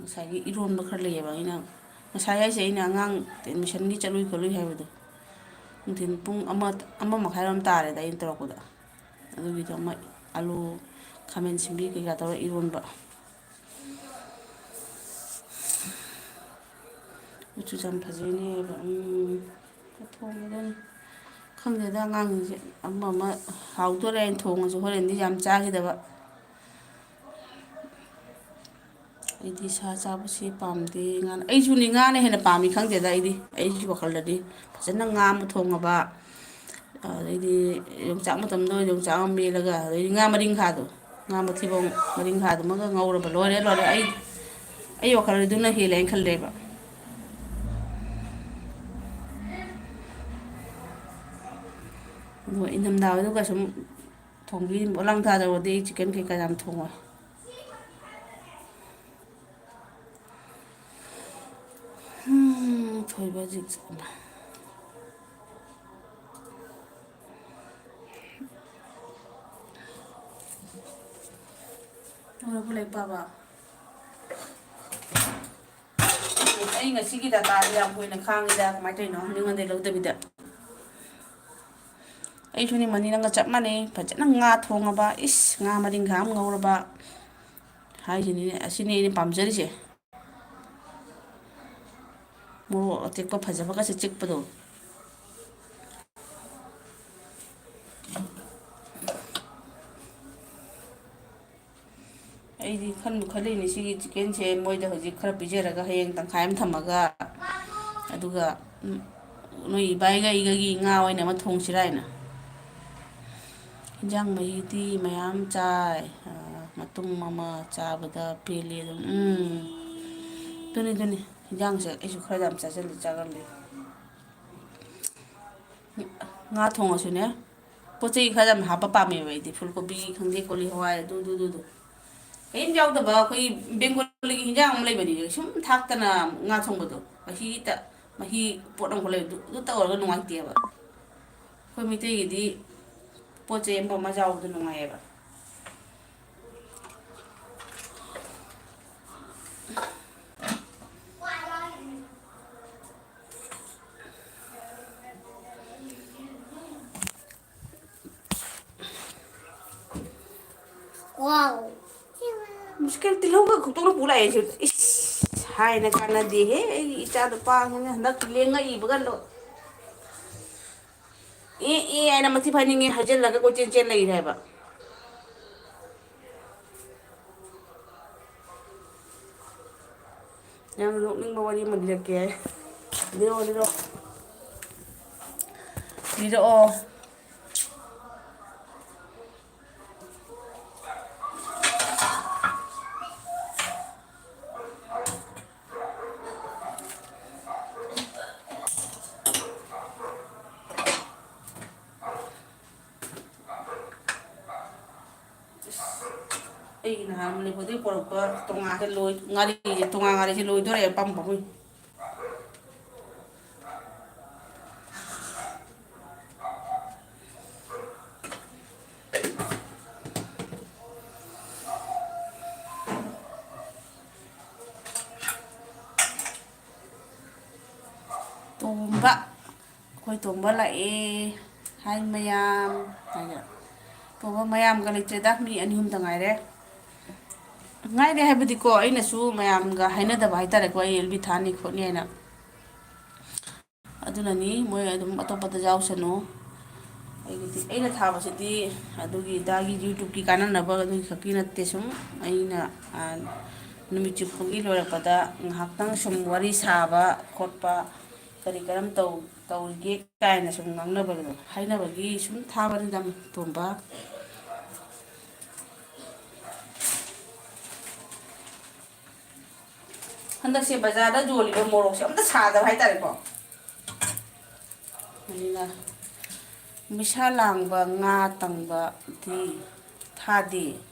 ꯉꯁꯥꯏꯒꯤ ꯏꯔꯣꯟꯕ ꯈꯔ ꯂꯩꯌꯦꯕ, ꯑꯩꯅ ꯉꯁꯥꯏ ꯍꯥꯏꯁꯦ, ꯑꯩꯅ ꯑꯉꯥꯡ ꯑꯦꯠꯃꯤꯁꯟꯒꯤ ꯆꯠꯂꯨꯏ ꯈꯣꯠꯂꯨꯏ ꯍꯥꯏꯕꯗꯣ, ꯅꯨꯡꯊꯤꯟ ꯄꯨꯡ ꯑꯃ, ꯑꯃ ꯃꯈꯥꯏꯔꯣꯝ ꯇꯥꯔꯦꯗ ꯑꯩꯅ ꯇꯧꯔꯛꯄꯗ꯫ ꯑꯗꯨꯒꯤꯗꯣ ꯃꯣꯏ ꯑꯂꯨ, ꯈꯥꯃꯦꯟ ꯁꯤꯟꯕꯤ ꯀꯩꯀꯥ ꯇꯧꯔ ꯏꯔꯣꯟꯕ꯫ ꯎꯆꯨꯁꯨ ꯌꯥꯝ ꯐꯖꯩꯅꯦ꯫ ꯎꯝ, ꯊꯣꯡꯉꯦ ꯑꯗꯨꯝ꯫ ꯈꯪꯗꯦꯗ, ꯑꯉꯥꯡꯁꯤꯡꯁꯦ ꯑꯃ ꯑꯃ ꯍꯥꯎꯗꯣꯔꯦ ꯍꯥꯏꯅ ꯊꯣꯡꯉꯁꯨ ꯍꯣꯔꯦꯟꯗꯤ ꯌꯥꯝ ꯆꯥꯈꯤꯗꯕ꯫ ꯑꯩꯗꯤ ꯁꯥ ꯆꯥꯕꯁꯤ ꯄꯥꯝꯗꯦ꯫ ꯉꯥꯅ, ꯑꯩꯁꯨꯅꯤ, ꯉꯥꯅ ꯍꯦꯟꯅ ꯄꯥꯝꯃꯤ꯫ ꯈꯪꯗꯦꯗ, ꯑꯩꯗꯤ, ꯑꯩꯒꯤ ꯋꯥꯈꯜꯗꯗꯤ ꯐꯖꯅ ꯉꯥ ꯑꯃ ꯊꯣꯡꯉꯕ, ꯑꯗꯩꯗꯤ ꯌꯣꯡꯆꯥꯛ ꯃꯇꯝꯗ ꯑꯣꯏꯅ ꯌꯣꯡꯆꯥꯛ ꯑꯃ ꯃꯦꯠꯂꯒ, ꯑꯗꯩꯗꯤ ꯉꯥ ꯃꯔꯤꯡꯈꯥꯗꯣ, ꯉꯥ ꯃꯊꯤꯕꯣꯡ ꯃꯔꯤꯡꯈꯥꯗꯨꯃꯒ ꯉꯧꯔꯕ ꯂꯣꯏꯔꯦ, ꯂꯣꯏꯔꯦ꯫ ꯑꯩ, ꯑꯩ ꯋꯥꯈꯜꯗꯤ ꯑꯗꯨꯅ ꯍꯦꯜꯂꯦ ꯍꯥꯏꯅ ꯈꯜꯂꯦꯕ꯫ ꯑꯗꯨꯒ ꯏꯪꯊꯝꯊꯥ ꯑꯣꯏꯔꯒ ꯁꯨꯝ ꯊꯣꯡꯕꯤ-, ꯄꯣꯂꯥꯡ ꯊꯥꯗꯧꯔꯗꯤ ꯑꯩ ꯆꯤꯛꯀꯟ ꯀꯩꯀꯥ ꯌꯥꯝ ꯊꯣꯡꯉꯣꯏ꯫ ꯎꯝ, ꯊꯣꯏꯕ ꯍꯧꯖꯤꯛ ꯂꯣꯏꯔꯕꯣ ꯂꯥꯏꯔꯤꯛ ꯄꯥꯕ? ꯑꯩ ꯉꯁꯤꯒꯤ ꯗꯇꯥꯁꯦ ꯌꯥꯝ ꯀꯨꯏꯅ ꯈꯥꯡꯉꯤꯗ, ꯀꯃꯥꯏꯅ ꯇꯧꯔꯤꯅꯣ ꯈꯪꯗꯦ, ꯃꯤꯉꯣꯟꯗꯩ ꯂꯧꯗꯕꯤꯗ꯫ ꯑꯩꯁꯨꯅꯦ ꯃꯅꯤ, ꯅꯪꯒ ꯆꯞ ꯃꯥꯟꯅꯩ꯫ ꯐꯖꯅ ꯉꯥ ꯊꯣꯡꯉꯕ, ꯏꯁ, ꯉꯥ ꯃꯔꯤꯡꯈꯥ ꯑꯃ ꯉꯧꯔꯕ ꯍꯥꯏꯁꯤꯅꯤꯅꯦ, ꯑꯁꯤꯅꯤ ꯑꯩꯅ ꯄꯥꯝꯖꯔꯤꯁꯦ꯫ ꯃꯣꯔꯣꯛ ꯑꯇꯦꯛꯄ ꯐꯖꯕꯒꯁꯦ ꯆꯤꯛꯄꯗꯣ꯫ ꯑꯩꯗꯤ ꯈꯟꯕꯨ ꯈꯜꯂꯤꯅꯦ, ꯁꯤꯒꯤ ꯆꯤꯛꯀꯟꯁꯦ ꯃꯣꯏꯗ ꯍꯧꯖꯤꯛ ꯈꯔ ꯄꯤꯖꯔꯒ, ꯍꯌꯦꯡ ꯇꯪꯈꯥꯏ ꯑꯃ ꯊꯝꯃꯒ, ꯑꯗꯨꯒ, ꯎꯝ, ꯅꯣꯏ ꯏꯕꯥꯏꯒ ꯑꯩꯒꯒꯤ ꯉꯥ ꯑꯣꯏꯅ ꯑꯃ ꯊꯣꯡꯁꯤꯔꯥ ꯍꯥꯏꯅ꯫ ꯏꯟꯖꯥꯡ ꯃꯍꯤꯗꯤ ꯃꯌꯥꯝ ꯆꯥꯏ, ꯑ, ꯃꯇꯨꯝ ꯑꯃ ꯆꯥꯕꯗ ꯄꯦꯜꯂꯦ ꯑꯗꯨꯝ꯫ ꯎꯝ, ꯑꯗꯨꯅꯤ, ꯑꯗꯨꯅꯤ꯫ ꯏꯟꯖꯥꯡꯁꯦ ꯑꯩꯁꯨ ꯈꯔ ꯌꯥꯝ ꯆꯥꯁꯤꯜꯂꯤ, ꯆꯥꯒꯜꯂꯤ꯫ ꯉꯥ ꯊꯣꯡꯉꯁꯨꯅꯦ, ꯄꯣꯠ ꯆꯩ ꯈꯔ ꯌꯥꯝ ꯍꯥꯞꯄ ꯄꯥꯝꯃꯦꯕ ꯑꯩꯗꯤ꯫ ꯐꯨꯜ ꯀꯣꯕꯤ ꯈꯪꯗꯦ, ꯀꯣꯂꯤ ꯍꯋꯥꯏ, ꯑꯗꯨ, ꯑꯗꯨ, ꯑꯗꯨ, ꯑꯗꯨ꯫ ꯀꯔꯤꯝ ꯌꯥꯎꯗꯕ ꯑꯩꯈꯣꯏꯒꯤ ꯕꯦꯡꯒꯣꯂꯤꯒꯤ ꯍꯤꯟꯖꯥꯡ ꯑꯃ ꯂꯩꯕꯅꯤ, ꯁꯨꯝ ꯊꯥꯛꯇꯅ ꯉꯥ ꯊꯣꯡꯕꯗꯣ꯫ ꯃꯍꯤꯗ, ꯃꯍꯤ ꯄꯣꯠ ꯑꯃꯈꯛ ꯂꯩꯕꯗꯨ, ꯑꯗꯨ ꯇꯧꯔꯒ ꯅꯨꯡꯉꯥꯏꯇꯦꯕ꯫ ꯑꯩꯈꯣꯏ ꯃꯩꯇꯩꯒꯤꯗꯤ ꯄꯣꯠ ꯆꯩ ꯑꯃ ꯑꯃ ꯌꯥꯎꯕꯗꯣ ꯅꯨꯡꯉꯥꯏꯌꯦꯕ꯫ ꯋꯥꯎ꯫ ꯃꯨꯁꯀꯤꯜ ꯇꯤꯜꯍꯧꯒ ꯈꯨꯛꯇꯣꯛꯅ ꯄꯨ ꯂꯥꯛꯑꯦ ꯁꯤ꯫ ꯏꯁ, ꯍꯥꯏꯅ ꯀꯥꯟꯅꯗꯦꯍꯦ꯫ ꯑꯩꯒꯤ ꯏꯆꯥ ꯅꯨꯄꯥꯁꯤꯅ ꯍꯟꯗꯛ ꯂꯦꯡꯉꯛꯏꯕꯒ ꯂꯣ-, ꯑꯦ, ꯑꯦ ꯍꯥꯏꯅ ꯃꯊꯤ ꯐꯥꯏꯅꯤꯡꯉꯦ ꯍꯥꯏꯖꯤꯜꯂꯒ ꯀꯣꯏꯆꯦꯟ ꯆꯦꯟ ꯂꯩꯔꯦ ꯍꯥꯏꯕ꯫ ꯌꯥꯝꯅ ꯅꯣꯛꯅꯤꯡꯕ ꯋꯥꯔꯤ ꯑꯃ ꯂꯤꯔꯛꯀꯦ꯫ ꯂꯤꯔꯛꯑꯣ, ꯂꯤꯔꯛꯑꯣ꯫ ꯂꯤꯔꯛꯑꯣ꯫ ꯑꯩꯒꯤ ꯅꯍꯥꯟ ꯃꯅꯤꯄꯨꯔꯗꯒꯤ ꯄꯣꯔꯛꯄ ꯇꯣꯉꯥꯟꯁꯦ ꯂꯣꯏ-, ꯉꯥꯔꯤꯁꯦ, ꯇꯣꯉꯥꯟ ꯉꯥꯔꯤꯁꯦ ꯂꯣꯏꯗꯣꯔꯦ, ꯄꯝ ꯄꯝꯃꯤ꯫ ꯇꯣꯝꯕ, ꯑꯩꯈꯣꯏ ꯇꯣꯝꯕ ꯂꯥꯛꯑꯦ꯫ ꯍꯥꯏ ꯃꯌꯥꯝ ꯍꯥꯏꯅ꯫ ꯇꯣꯝꯕ ꯃꯌꯥꯝꯒ ꯂꯩꯇ꯭ꯔꯦꯗ, ꯃꯤ ꯑꯅꯤ ꯑꯍꯨꯝꯗ ꯉꯥꯏꯔꯦ꯫ ꯉꯥꯏꯔꯦ ꯍꯥꯏꯕꯗꯤꯀꯣ, ꯑꯩꯅꯁꯨ ꯃꯌꯥꯝꯒ ꯍꯥꯏꯅꯗꯕ ꯍꯥꯏꯇꯥꯔꯦꯀꯣ, ꯑꯩ ꯑꯦꯜ ꯕꯤ ꯊꯥꯅꯤ ꯈꯣꯠꯅꯤ ꯍꯥꯏꯅ꯫ ꯑꯗꯨꯅꯅꯤ, ꯃꯣꯏ ꯑꯗꯨꯝ ꯑꯇꯣꯞꯄꯗ ꯌꯥꯎꯁꯅꯨ꯫ ꯑꯩꯒꯤꯗꯤ, ꯑꯩꯅ ꯊꯥꯕꯁꯤꯗꯤ ꯑꯗꯨꯒꯤ ꯑꯗꯥꯒꯤ YouTubeꯀꯤ ꯀꯥꯟꯅꯅꯕ ꯑꯗꯨꯒꯤ ꯈꯛꯀꯤ ꯅꯠꯇꯦ꯫ ꯁꯨꯝ ꯑꯩꯅ, ꯑ, ꯅꯨꯃꯤꯠ ꯆꯨꯞꯄꯒꯤ ꯂꯣꯏꯔꯛꯄꯗ ꯉꯥꯏꯍꯥꯛꯇꯪ ꯁꯨꯝ ꯋꯥꯔꯤ ꯁꯥꯕ ꯈꯣꯠꯄ, ꯀꯔꯤ ꯀꯔꯝ ꯇꯧ-, ꯇꯧꯔꯤꯒꯦ ꯀꯥꯏꯅ ꯁꯨꯝ ꯉꯥꯡꯅꯕꯗꯣ, ꯍꯥꯏꯅꯕꯒꯤ ꯁꯨꯝ ꯊꯥꯕꯅꯤꯗ, ꯇꯣꯝꯕ꯫ ꯍꯟꯗꯛꯁꯦ ꯕꯖꯥꯔꯗ ꯌꯣꯜꯂꯤꯕ ꯃꯣꯔꯣꯛꯁꯦ ꯑꯝꯇ ꯁꯥꯗꯕ ꯍꯥꯏꯇꯥꯔꯦꯀꯣ꯫ ꯑꯗꯨꯅ ꯃꯩꯁꯥ ꯂꯥꯡꯕ ꯉꯥ ꯇꯪꯕꯗꯤ ꯊꯥꯗꯦ꯫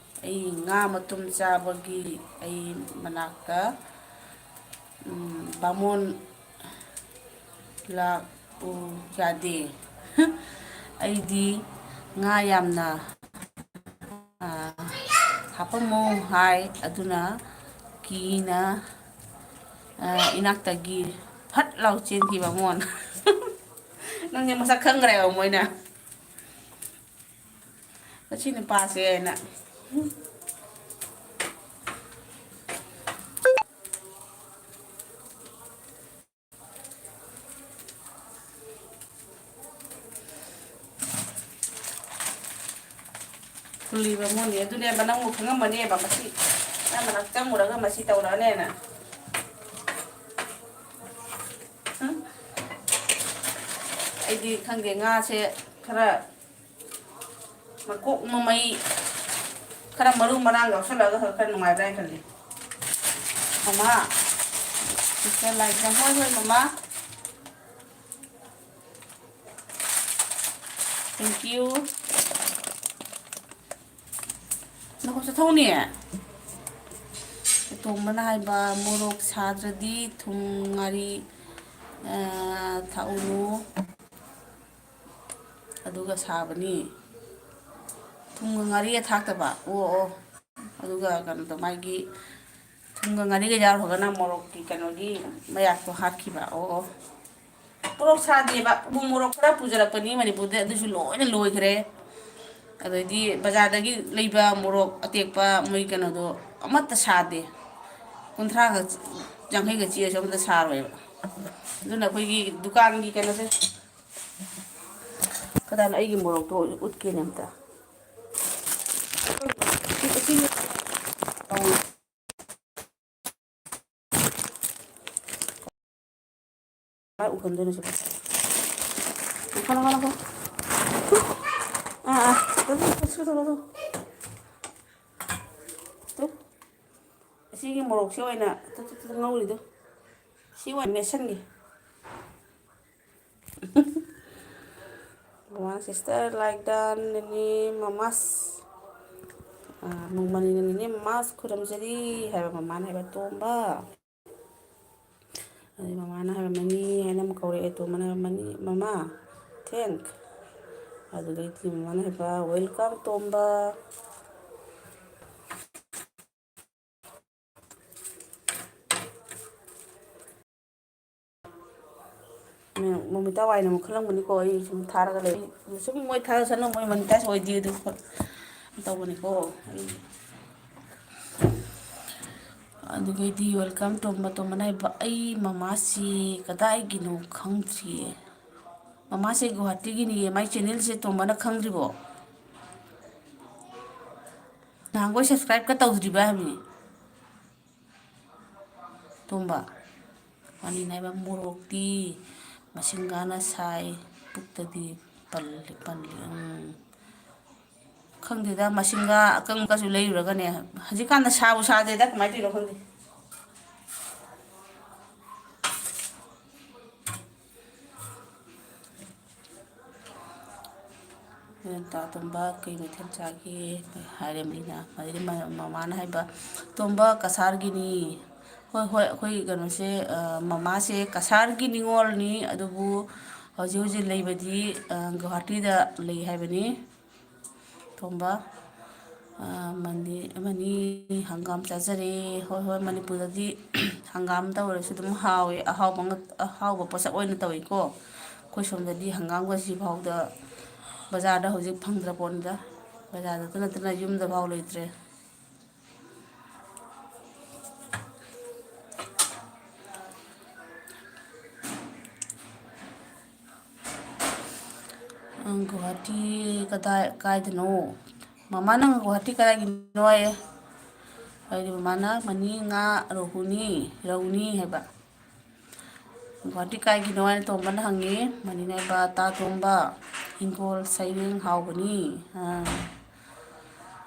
ꯑꯩ ꯉꯥ ꯃꯇꯨꯝ ꯆꯥꯕꯒꯤ ꯑꯩ ꯃꯅꯥꯛꯇ, ꯎꯝ, ꯕꯥꯃꯣꯟ ꯂꯥꯛꯎ ꯌꯥꯗꯦ꯫ ꯑꯩꯗꯤ ꯉꯥ ꯌꯥꯝꯅ, ꯑ, ꯍꯥꯄꯝꯃꯣ ꯍꯥꯏ꯫ ꯑꯗꯨꯅ ꯀꯤꯅ, ꯑ, ꯏꯅꯥꯛꯇꯒꯤ ꯐꯠ ꯂꯥꯎ ꯆꯦꯟꯈꯤꯕ ꯃꯣꯟ꯫ ꯅꯪꯁꯦ ꯃꯁꯛ ꯈꯪꯈ꯭ꯔꯦꯕ ꯃꯣꯏꯅ꯫ ꯃꯁꯤ ꯅꯨꯄꯥꯁꯦ ꯍꯥꯏꯅ꯫ ꯐꯨꯜꯂꯤꯕ ꯃꯣꯟꯅꯤ ꯑꯗꯨꯅꯦꯕ, ꯅꯪꯕꯨ ꯈꯪꯉꯝꯃꯅꯦꯕ ꯃꯁꯤ꯫ ꯅꯪ ꯃꯅꯥꯛ ꯆꯪꯉꯨꯔꯒ ꯃꯁꯤ ꯇꯧꯔꯛꯑꯅꯦꯅ꯫ ꯎꯝ? ꯑꯩꯗꯤ ꯈꯪꯗꯦ, ꯉꯥꯁꯦ ꯈꯔ ꯃꯀꯣꯛ ꯃꯃꯩ ꯈꯔ ꯃꯔꯨ ꯃꯔꯥꯡ ꯌꯥꯎꯁꯜꯂꯒ ꯈꯔ, ꯈꯔ ꯅꯨꯡꯉꯥꯏꯕ꯭ꯔꯥ ꯍꯥꯏꯅ ꯈꯜꯂꯤ꯫ ꯃꯃꯥ, sister ꯂꯥꯏꯖꯝ, ꯍꯣꯏ, ꯍꯣꯏ, ꯃꯃꯥ꯫ Thank you꯫ ꯅꯈꯣꯡ ꯆꯠꯊꯣꯛꯅꯤ꯫ ꯑꯇꯣꯝꯕꯅ ꯍꯥꯏꯕ, ꯃꯣꯔꯣꯛ ꯁꯥꯗ꯭ꯔꯗꯤ ꯊꯨꯝ ꯉꯥꯔꯤ, ꯑ, ꯊꯥꯛꯎꯅꯨ꯫ ꯑꯗꯨꯒ ꯁꯥꯕꯅꯤ꯫ ꯊꯨꯝꯒ ꯉꯥꯔꯤꯒ ꯊꯥꯛꯇꯕ꯫ ꯑꯣ, ꯑꯣ꯫ ꯑꯗꯨꯒ ꯀꯩꯅꯣꯗꯣ, ꯃꯥꯒꯤ ꯊꯨꯝꯒ ꯉꯥꯔꯤꯒ ꯌꯥꯎꯔꯒꯅ ꯃꯣꯔꯣꯛꯀꯤ ꯀꯩꯅꯣꯒꯤ ꯃꯌꯥꯛꯇꯣ ꯍꯥꯠꯈꯤꯕ꯫ ꯑꯣ, ꯑꯣ꯫ ꯃꯣꯔꯣꯛ ꯁꯥꯗꯦꯕ꯫ ꯎ ꯃꯣꯔꯣꯛ ꯈꯔ ꯄꯨꯖꯔꯛꯄꯅꯤ ꯃꯅꯤꯄꯨꯔꯗ, ꯑꯗꯨꯁꯨ ꯂꯣꯏꯅ ꯂꯣꯏꯈ꯭ꯔꯦ꯫ ꯑꯗꯩꯗꯤ ꯕꯖꯥꯔꯗꯒꯤ ꯂꯩꯕ ꯃꯣꯔꯣꯛ ꯑꯇꯦꯛꯄ ꯃꯣꯏ ꯀꯩꯅꯣꯗꯣ ꯑꯃꯠꯇ ꯁꯥꯗꯦ꯫ ꯀꯨꯟꯊ꯭ꯔꯥꯒ ꯌꯥꯡꯈꯩꯒ ꯆꯤꯛꯑꯁꯨ ꯑꯃꯠꯇ ꯁꯥꯔꯣꯏꯕ꯫ ꯑꯗꯨꯅ ꯑꯩꯈꯣꯏꯒꯤ ꯗꯨꯀꯥꯟꯒꯤ ꯀꯩꯅꯣꯁꯦ, ꯀꯗꯥꯏꯅꯣ ꯑꯩꯒꯤ ꯃꯣꯔꯣꯛꯇꯣ ꯎꯠꯀꯦꯅꯦ ꯑꯝꯇ꯫ ꯀꯥꯏ ꯎꯒꯟꯗꯣꯏꯅꯣ ꯁꯤꯕꯣ? ꯂꯧꯈꯠꯂꯣ, ꯂꯧꯈꯠꯂꯣ꯫ ꯑꯥ, ꯑꯥ꯫ ꯇꯨ꯫ ꯑꯁꯤꯒꯤ ꯃꯣꯔꯣꯛꯁꯦ ꯑꯣꯏꯅ ꯇꯨ, ꯇꯨ, ꯇꯨ, ꯉꯧꯔꯤꯗꯣ꯫ ꯁꯤ ꯑꯣꯏꯅ ꯃꯦꯠꯁꯟꯒꯦ꯫ ꯃꯃꯥꯅ sister ꯂꯥꯏꯗ ꯅꯦꯅꯦ ꯃꯃꯥꯁ, ꯑ, ꯅꯣꯡꯃꯅꯤꯅ ꯅꯦꯅꯦ ꯃꯃꯥꯁ ꯈꯨꯔꯨꯝꯖꯔꯤ ꯍꯥꯏꯕ ꯃꯃꯥꯅ ꯍꯥꯏꯕ ꯇꯣꯝꯕ꯫ ꯑꯗꯩ ꯃꯃꯥꯅ ꯍꯥꯏꯕ ꯃꯅꯤ ꯍꯥꯏꯅ ꯑꯃꯨꯛ ꯀꯧꯔꯛꯑꯦ꯫ ꯇꯣꯝꯕꯅ ꯍꯥꯏꯕ ꯃꯅꯤ, "ꯃꯃꯥ, thank." ꯑꯗꯨꯗꯩꯗꯤ ꯃꯃꯥꯅ ꯍꯥꯏꯕ, "Welcome, ꯇꯣꯝꯕ." ꯃꯣꯃꯤꯇꯥ ꯋꯥꯏꯅ ꯑꯃꯨꯛ ꯈꯜꯂꯝꯒꯅꯤꯀꯣ, ꯑꯩ ꯁꯨꯝ ꯊꯥꯔꯒ ꯂꯩ꯫ ꯁꯨꯝ ꯃꯣꯏ ꯊꯥꯔꯁꯅꯨ, ꯃꯣꯏ monetize ꯑꯣꯏꯗꯦ ꯑꯗꯨ ꯇꯧꯕꯅꯤꯀꯣ꯫ ꯑꯩ ꯑꯗꯨꯒꯩꯗꯤ welcome ꯇꯣꯝꯕ꯫ ꯇꯣꯝꯕꯅ ꯍꯥꯏꯕ, "ꯑꯩ ꯃꯃꯥꯁꯤ ꯀꯗꯥꯏꯒꯤꯅꯣ ꯈꯪꯗ꯭ꯔꯤꯌꯦ"꯫ ꯃꯃꯥꯁꯦ ꯒꯨꯋꯥꯍꯥꯇꯤꯒꯤꯅꯤꯌꯦ꯫ ꯃꯥꯏ channelꯁꯦ ꯇꯣꯝꯕꯅ ꯈꯪꯗ꯭ꯔꯤꯕꯣ? ꯅꯍꯥꯟꯈꯣꯏ subscribeꯀ ꯇꯧꯗ꯭ꯔꯤꯕ ꯍꯥꯏꯕꯅꯤ꯫ ꯇꯣꯝꯕ, ꯋꯥꯔꯤ ꯅꯥꯏꯕ ꯃꯣꯔꯣꯛꯇꯤ ꯃꯁꯤꯡꯒꯥꯅ ꯁꯥꯏ, ꯄꯨꯛꯇꯗꯤ ꯄꯜꯂꯤ, ꯄꯜꯂꯤ꯫ ꯎꯝ꯫ ꯈꯪꯗꯦꯗ, ꯃꯁꯤꯡꯒꯥ ꯑꯀꯪꯕꯒꯁꯨ ꯂꯩꯔꯨꯔꯒꯅꯦ, ꯍꯧꯖꯤꯛꯀꯥꯟꯗ ꯁꯥꯕꯨ ꯁꯥꯗꯦꯗ, ꯀꯃꯥꯏꯅ ꯇꯧꯔꯤꯅꯣ ꯈꯪꯗꯦ꯫ ꯇꯥ ꯇꯣꯝꯕ ꯀꯩ ꯃꯊꯦꯜ ꯆꯥꯒꯦ ꯍꯥꯏꯔꯦ ꯃꯤꯅ꯫ ꯑꯗꯩꯗꯤ ꯃ-, ꯃꯃꯥꯅ ꯍꯥꯏꯕ, "ꯇꯣꯝꯕ ꯀꯁꯥꯔꯒꯤꯅꯤ"꯫ ꯍꯣꯏ, ꯍꯣꯏ, ꯑꯩꯈꯣꯏ ꯀꯩꯅꯣꯁꯦ, ꯑ, ꯃꯃꯥꯁꯦ ꯀꯁꯥꯔꯒꯤ ꯅꯤꯉꯣꯜꯅꯤ, ꯑꯗꯨꯕꯨ ꯍꯧꯖꯤꯛ ꯍꯧꯖꯤꯛ ꯂꯩꯕꯗꯤ, ꯑ, ꯒꯨꯋꯥꯍꯥꯇꯤꯗ ꯂꯩ ꯍꯥꯏꯕꯅꯤ꯫ ꯇꯣꯝꯕ, ꯑ, ꯃꯅꯤ, ꯃꯅꯤ ꯍꯪꯒꯥꯝ ꯆꯥꯖꯔꯦ꯫ ꯍꯣꯏ, ꯍꯣꯏ, ꯃꯅꯤꯄꯨꯔꯗꯗꯤ ꯍꯪꯒꯥꯝ ꯇꯧꯔꯁꯨ ꯑꯗꯨꯝ ꯍꯥꯎꯋꯦ, ꯑꯍꯥꯎꯕ ꯉꯛ-, ꯑꯍꯥꯎꯕ ꯄꯣꯠꯁꯛ ꯑꯣꯏꯅ ꯇꯧꯋꯤꯀꯣ꯫ ꯑꯩꯈꯣꯏ ꯁꯣꯝꯗꯗꯤ ꯍꯪꯒꯥꯝꯒꯁꯤ ꯐꯥꯎꯗ ꯕꯖꯥꯔꯗ ꯍꯧꯖꯤꯛ ꯐꯪꯗ꯭ꯔ ꯄꯣꯠꯅꯤꯗ, ꯕꯖꯥꯔꯗꯇ ꯅꯠꯇꯅ ꯌꯨꯝꯗ ꯐꯥꯎ ꯂꯩꯇ꯭ꯔꯦ꯫ "ꯅꯪ ꯒꯨꯋꯥꯍꯥꯇꯤ ꯀꯗꯥꯏ, ꯀꯥꯏꯗꯅꯣ? ꯃꯃꯥ, ꯅꯪ ꯒꯨꯋꯥꯍꯥꯇꯤ ꯀꯗꯥꯏꯒꯤꯅꯣ?" ꯍꯥꯏꯌꯦ꯫ ꯑꯩꯗꯤ ꯃꯃꯥꯅ, "ꯃꯅꯤ ꯉꯥ ꯔꯧꯍꯨꯅꯤ, ꯔꯧꯅꯤ" ꯍꯥꯏꯕ꯫ "ꯒꯨꯋꯥꯍꯥꯇꯤ ꯀꯥꯏꯒꯤꯅꯣ?" ꯍꯥꯏꯅ ꯇꯣꯝꯕꯅ ꯍꯪꯉꯤ꯫ ꯃꯅꯤꯅ ꯍꯥꯏꯕ, "ꯇꯥ ꯇꯣꯝꯕ, ꯍꯤꯡꯒꯣꯜ ꯁꯩꯔꯦꯡ ꯍꯥꯎꯕꯅꯤ"꯫ ꯑꯥ,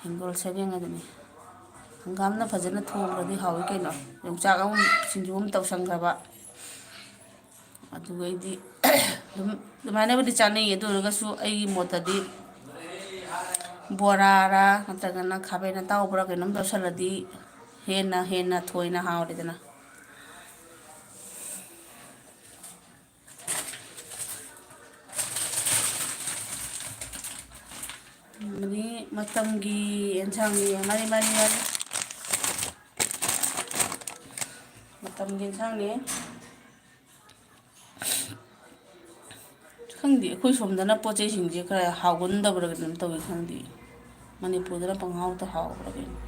ꯍꯤꯡꯒꯣꯜ ꯁꯩꯔꯦꯡ ꯑꯗꯨꯅꯤ꯫ ꯍꯪꯒꯥꯝꯅ ꯐꯖꯅ ꯊꯣꯡꯈ꯭ꯔꯗꯤ ꯍꯥꯎꯏ ꯀꯩꯅꯣ꯫ ꯌꯣꯡꯆꯥꯛ ꯑꯃ, ꯁꯤꯡꯖꯨ ꯑꯃ ꯇꯧꯁꯟꯈ꯭ꯔꯕ꯫ ꯑꯗꯨꯒꯩꯗꯤ ꯑꯗꯨꯝ ꯑꯗꯨꯃꯥꯏꯅꯕꯨꯗꯤ ꯆꯥꯅꯩꯌꯦ, ꯑꯗꯨ ꯑꯣꯏꯔꯒꯁꯨ ꯑꯩꯒꯤ ꯃꯣꯠꯇꯗꯤ ꯕꯣꯔꯥꯔꯥ ꯅꯠꯇ꯭ꯔꯒꯅ ꯈꯥꯕꯩ ꯑꯇꯥꯎꯕꯔꯥ ꯀꯩꯅꯣꯝ ꯇꯧꯁꯜꯂꯗꯤ ꯍꯦꯟꯅ, ꯍꯦꯟꯅ ꯊꯣꯏꯅ ꯍꯥꯎꯔꯦꯗꯅ꯫ ꯃꯅꯤ ꯃꯇꯝꯒꯤ ꯑꯦꯟꯁꯥꯡꯅꯤ꯫ ꯃꯥꯅꯤ, ꯃꯥꯅꯤ, ꯃꯥꯅꯤ꯫ ꯃꯇꯝꯒꯤ ꯑꯦꯟꯁꯥꯡꯅꯤ꯫ ꯈꯪꯗꯦ, ꯑꯩꯈꯣꯏ ꯁꯣꯝꯗꯅ ꯄꯣꯠ ꯆꯩꯁꯤꯡꯁꯦ ꯈꯔ ꯍꯥꯎꯒꯟꯗꯕ꯭ꯔꯥ ꯀꯩꯅꯣꯝ ꯇꯧꯏ, ꯈꯪꯗꯦ꯫ ꯃꯅꯤꯄꯨꯔꯗꯅ ꯄꯪꯍꯥꯎꯗ ꯍꯥꯎꯕ꯭ꯔꯥ ꯀꯩꯅꯣ꯫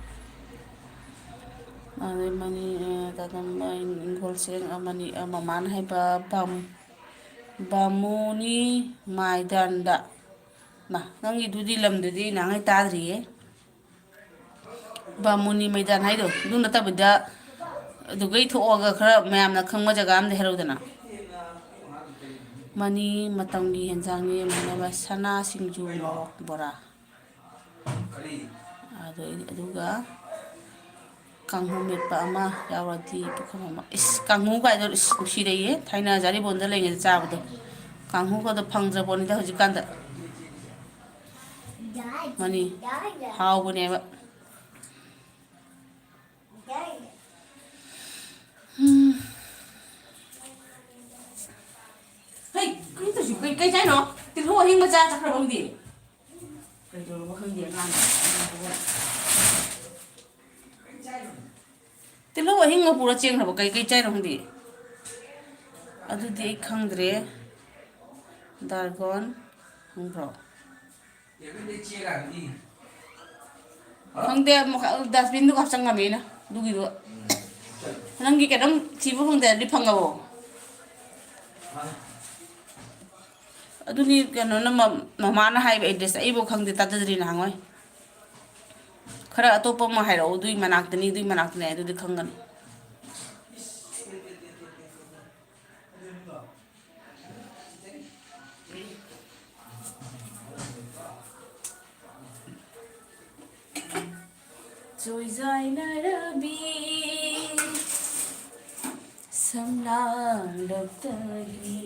ꯑꯗꯩ ꯃꯅꯤ-, ꯑ, ꯇꯥꯗꯝ-, ꯑ, ꯏꯪꯈꯣꯜ ꯁꯦꯡ-, ꯑ, ꯃꯅꯤ-, ꯑ, ꯃꯃꯥꯅ ꯍꯥꯏꯕ ꯕꯥꯝ-, ꯕꯥꯃꯨꯅꯤ ꯃꯥꯏꯗꯥꯟꯗ꯫ ꯃꯥ, ꯅꯪꯒꯤꯗꯨꯗꯤ ꯂꯝꯗꯨꯗꯤ ꯅꯍꯥꯟꯉꯩ ꯇꯥꯗ꯭ꯔꯤꯌꯦ꯫ ꯕꯥꯃꯨꯅꯤ ꯃꯩꯗꯥꯟ ꯍꯥꯏꯗꯣ ꯑꯗꯨ ꯅꯠꯇꯕꯤꯗ, ꯑꯗꯨꯒꯩ ꯊꯣꯛꯑꯒ ꯈꯔ ꯃꯌꯥꯝꯅ ꯈꯪꯕ ꯖꯒꯥ ꯑꯃꯗ ꯍꯥꯏꯔꯧꯗꯅ꯫ ꯃꯅꯤ ꯃꯇꯝꯒꯤ ꯍꯦꯟꯖꯥꯡꯅꯤ, ꯃꯥꯟꯅꯕ ꯁꯅꯥ ꯁꯤꯡꯖꯨ, ꯃꯣꯔꯣꯛ ꯕꯣꯔꯥ꯫ ꯑꯗꯨ, ꯑꯗꯨꯒ ꯀꯥꯡꯍꯧ ꯃꯦꯠꯄ ꯑꯃ ꯌꯥꯎꯔꯗꯤ ꯄꯨꯈꯝ ꯑꯃ꯫ ꯏꯁ, ꯀꯥꯡꯍꯧ ꯀꯥꯏꯗꯣ, ꯏꯁ, ꯅꯨꯡꯁꯤꯔꯛꯏꯌꯦ꯫ ꯊꯥꯏꯅ ꯖꯥꯔꯤꯕꯣꯟꯗ ꯂꯩꯉꯩꯗ ꯆꯥꯕꯗꯣ꯫ ꯀꯥꯡꯍꯧꯒꯗꯣ ꯐꯪꯗ꯭ꯔꯄꯣꯠꯅꯤꯗ ꯍꯧꯖꯤꯛꯀꯥꯟꯗ꯫ ꯃꯅꯤ ꯍꯥꯎꯕꯅꯦꯕ꯫ ꯎꯝ꯫ ꯍꯩ, ꯀꯩꯅꯣ ꯇꯧꯏꯁꯤꯕꯨ? ꯀꯩ, ꯀꯩ ꯆꯥꯏꯅꯣ? ꯇꯤꯜꯍꯧ ꯑꯍꯤꯡꯕ ꯆꯥ ꯆꯠꯈ꯭ꯔꯕ ꯈꯪꯗꯦ꯫ ꯀꯩꯗꯧꯔꯕ ꯈꯪꯗꯦ ꯑꯉꯥꯡꯁꯦ꯫ ꯇꯤꯜꯍꯧ ꯑꯍꯤꯡꯕ ꯄꯨꯔ ꯆꯦꯟꯈ꯭ꯔꯕ ꯀꯩ, ꯀꯩ ꯆꯥꯏꯅꯣ ꯈꯪꯗꯦ꯫ ꯑꯗꯨꯗꯤ ꯑꯩ ꯈꯪꯗ꯭ꯔꯦ꯫ ꯗꯥꯔꯒꯣꯟ ꯈꯪꯕ꯭ꯔꯣ? ꯈꯪꯗꯦ, ꯃꯈꯥ-, dustbin ꯗꯨꯒ ꯍꯥꯞꯆꯟꯈ꯭ꯔꯕꯅꯤ ꯑꯩꯅ, ꯑꯗꯨꯒꯤꯗꯣ꯫ ꯅꯪꯒꯤ ꯀꯩꯅꯣꯝ ꯊꯤꯕ ꯐꯪꯗ꯭ꯔꯗꯤ ꯐꯪꯉꯕꯣ? ꯑꯗꯨꯅꯤ ꯀꯩꯅꯣꯅ ꯃ-, ꯃꯃꯥꯅ ꯍꯥꯏꯕ address, ꯑꯩꯕꯨ ꯈꯪꯗꯦ, ꯇꯥꯖꯗ꯭ꯔꯤ ꯅꯍꯥꯟꯉꯣꯏ꯫ ꯈꯔ ꯑꯇꯣꯞꯄ ꯑꯃ ꯍꯥꯏꯔꯛꯑꯣ, ꯑꯗꯨꯏ ꯃꯅꯥꯛꯇꯅꯤ, ꯑꯗꯨꯏ ꯃꯅꯥꯛꯇꯅꯤ, ꯑꯗꯨꯗꯤ ꯈꯪꯒꯅꯤ꯫ ꯆꯣꯏꯖꯥꯏꯅꯔꯕꯤ ꯁꯝꯂꯥꯡꯂꯛꯇꯒꯤ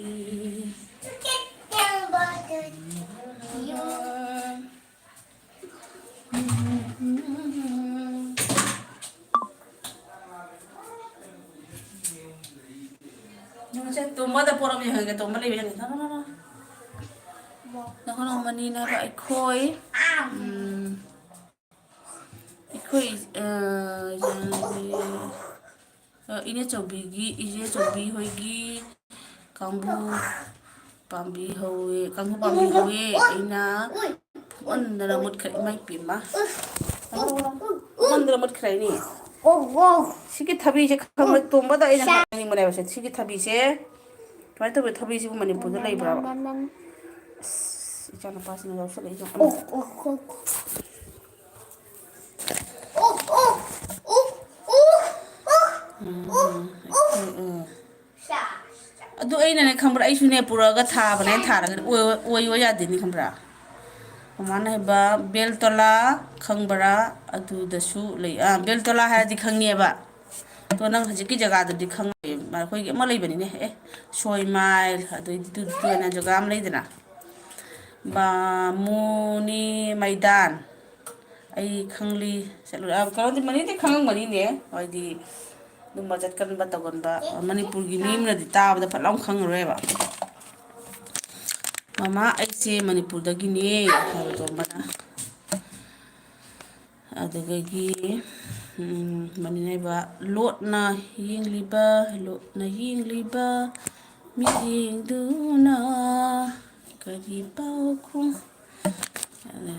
ꯌꯦꯡꯉꯨꯁꯦ, ꯇꯣꯝꯕꯗ ꯄꯣꯔꯝ ꯌꯦꯡꯍꯟꯒꯦ, ꯇꯣꯝꯕ ꯂꯩꯕ ꯌꯦꯡꯍꯟꯒꯦ꯫ ꯅꯈꯣꯏ ꯅꯣꯡꯃꯅꯤꯅ ꯑꯩꯈꯣꯏ, ꯎꯝ, ꯑꯩꯈꯣꯏ, ꯑ, ꯏꯅꯦꯆꯧꯕꯤꯒꯤ, ꯏꯆꯦꯆꯧꯕꯤ ꯍꯣꯏꯒꯤ ꯀꯥꯡꯕꯨ ꯄꯥꯝꯕꯤ ꯍꯧꯋꯦ, ꯀꯥꯡꯕꯨ ꯄꯥꯝꯕꯤ ꯍꯧꯋꯦ꯫ ꯑꯩꯅ ꯐꯨꯃꯟꯗꯅ ꯃꯨꯠꯈ꯭ꯔꯦ, ꯏꯃꯥ ꯏꯄꯦꯝꯃ꯫ ꯐꯨꯃꯟꯗꯅ ꯃꯨꯠꯈ꯭ꯔꯦꯅꯦ꯫ ꯁꯤꯒꯤ ꯊꯕꯤꯁꯦ ꯈꯪꯕ꯭ꯔꯥ? ꯇꯣꯝꯕꯗ ꯑꯩꯅ ꯍꯥꯏꯅꯤꯡꯕꯅꯦꯕ ꯁꯦ, ꯁꯤꯒꯤ ꯊꯕꯤꯁꯦ ꯀꯃꯥꯏꯅ ꯇꯧꯒꯦ? ꯊꯕꯤꯁꯤꯕꯨ ꯃꯅꯤꯄꯨꯔꯗ ꯂꯩꯕ꯭ꯔꯥꯕ? ꯑꯁ, ꯏꯆꯥꯅꯨꯄꯥꯁꯤꯅ ꯂꯧꯁꯜꯂꯛꯏꯁꯦ ꯌꯦꯡꯉꯨ꯫ ꯎꯝ, ꯎꯝ, ꯎꯝ꯫ ꯑꯗꯨ ꯑꯩꯅꯅꯦ ꯈꯪꯕ꯭ꯔꯥ, ꯑꯩꯁꯨꯅꯦ ꯄꯨꯔꯛꯑꯒ ꯊꯥꯕꯅꯦ, ꯊꯥꯔꯒ ꯑꯣꯏ, ꯑꯣꯏ, ꯑꯣꯏ ꯌꯥꯗꯦꯅꯦ ꯈꯪꯕ꯭ꯔꯥ꯫ ꯃꯃꯥꯅ ꯍꯥꯏꯕ ꯕꯦꯜꯇꯣꯂꯥ ꯈꯪꯕ꯭ꯔꯥ? ꯑꯗꯨꯗꯁꯨ ꯂꯩ꯫ ꯑꯥ, ꯕꯦꯜꯇꯣꯂꯥ ꯍꯥꯏꯔꯗꯤ ꯈꯪꯉꯦꯕ꯫ ꯑꯗꯣ ꯅꯪ ꯍꯧꯖꯤꯛꯀꯤ ꯖꯒꯥꯗꯨꯗꯤ ꯈꯪꯉꯣꯏ꯫ ꯑꯩꯈꯣꯏꯒꯤ ꯑꯃ ꯂꯩꯕꯅꯤꯅꯦ꯫ ꯑꯦ, ꯁꯣꯏꯃꯥꯏ, ꯑꯗꯩꯗꯤ ꯇꯨ, ꯇꯨ ꯍꯥꯏꯅ ꯖꯒꯥ ꯑꯃ ꯂꯩꯗꯅ꯫ ꯕꯥꯃꯨꯅꯤ ꯃꯩꯗꯥꯟ꯫ ꯑꯩ ꯈꯪꯂꯤ꯫ ꯆꯠꯂꯨꯔꯦ꯫ ꯑ, ꯀꯩꯅꯣꯗꯤ, ꯃꯅꯤꯗꯤ ꯈꯪꯉꯝꯒꯅꯤꯅꯦ꯫ ꯍꯥꯏꯗꯤ, ꯑꯗꯨꯝꯕ ꯆꯠꯀꯟꯕ ꯇꯧꯒꯟꯕ ꯃꯅꯤꯄꯨꯔꯒꯤ ꯃꯤ ꯑꯃꯅꯗꯤ ꯇꯥꯕꯗ ꯐꯠ ꯂꯥꯎ ꯈꯪꯉꯔꯣꯏꯕ꯫ "ꯃꯃꯥ, ꯑꯩꯁꯦ ꯃꯅꯤꯄꯨꯔꯗꯒꯤꯅꯦ" ꯍꯥꯏꯕꯗꯣ ꯑꯃꯅ꯫ ꯑꯗꯨꯗꯒꯤ, ꯎꯝ, ꯃꯅꯤꯅꯩꯕ, "ꯂꯣꯠꯅ ꯌꯦꯡꯂꯤꯕ, ꯂꯣꯠꯅ ꯌꯦꯡꯂꯤꯕ ꯃꯤꯠꯌꯦꯡꯗꯨꯅ ꯀꯔꯤ ꯄꯥꯎꯈꯨꯝ?" ꯑꯗ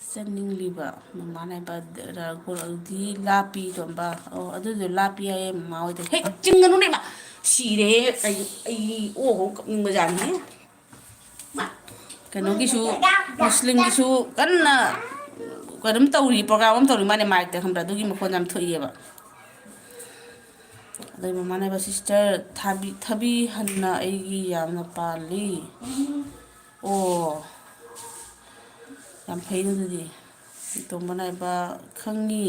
ꯆꯠꯅꯤꯡꯂꯤꯕ ꯃꯃꯥꯅ ꯍꯥꯏꯕ, ꯔ-, ꯒꯣꯔꯜꯗꯤ ꯂꯥꯞꯄꯤ ꯇꯣꯝꯕ꯫ ꯑꯣ, ꯑꯗꯨꯗꯣ ꯂꯥꯞꯄꯤ ꯍꯥꯏꯌꯦ ꯃꯃꯥ ꯍꯣꯏꯗ꯫ ꯍꯦꯛ ꯆꯤꯡꯒꯅꯨꯅꯦ ꯏꯃꯥ! ꯁꯤꯔꯦ꯫ ꯑꯩ, ꯑꯩ ꯑꯣ, ꯑꯣ, ꯀꯞꯅꯤꯡꯕꯖꯥꯠꯅꯤ꯫ ꯀꯩꯅꯣꯒꯤꯁꯨ, ꯃꯨꯁꯂꯤꯝꯒꯤꯁꯨ ꯀꯟꯅ ꯀꯩꯅꯣꯝ ꯇꯧꯔꯤ, ꯄ꯭ꯔꯣꯒ꯭ꯔꯥꯝ ꯑꯃ ꯇꯧꯔꯤ ꯃꯥꯅꯦ, ꯃꯥꯏꯛꯇ, ꯈꯪꯕ꯭ꯔꯥ? ꯑꯗꯨꯒꯤ ꯃꯈꯣꯟ ꯌꯥꯝ ꯊꯣꯛꯏꯑꯕ꯫ ꯑꯗꯩ ꯃꯃꯥꯟꯅꯕ ꯁꯤꯁꯇꯔ ꯊꯥꯕꯤ, ꯊꯕꯤ ꯍꯟꯅ ꯑꯩꯒꯤ ꯌꯥꯝꯅ ꯄꯥꯜꯂꯤ꯫ ꯑꯣ, ꯌꯥꯝ ꯐꯩꯅꯦ ꯑꯗꯨꯗꯤ꯫ ꯇꯣꯝꯕ ꯅꯥꯏꯕ ꯈꯪꯉꯤ꯫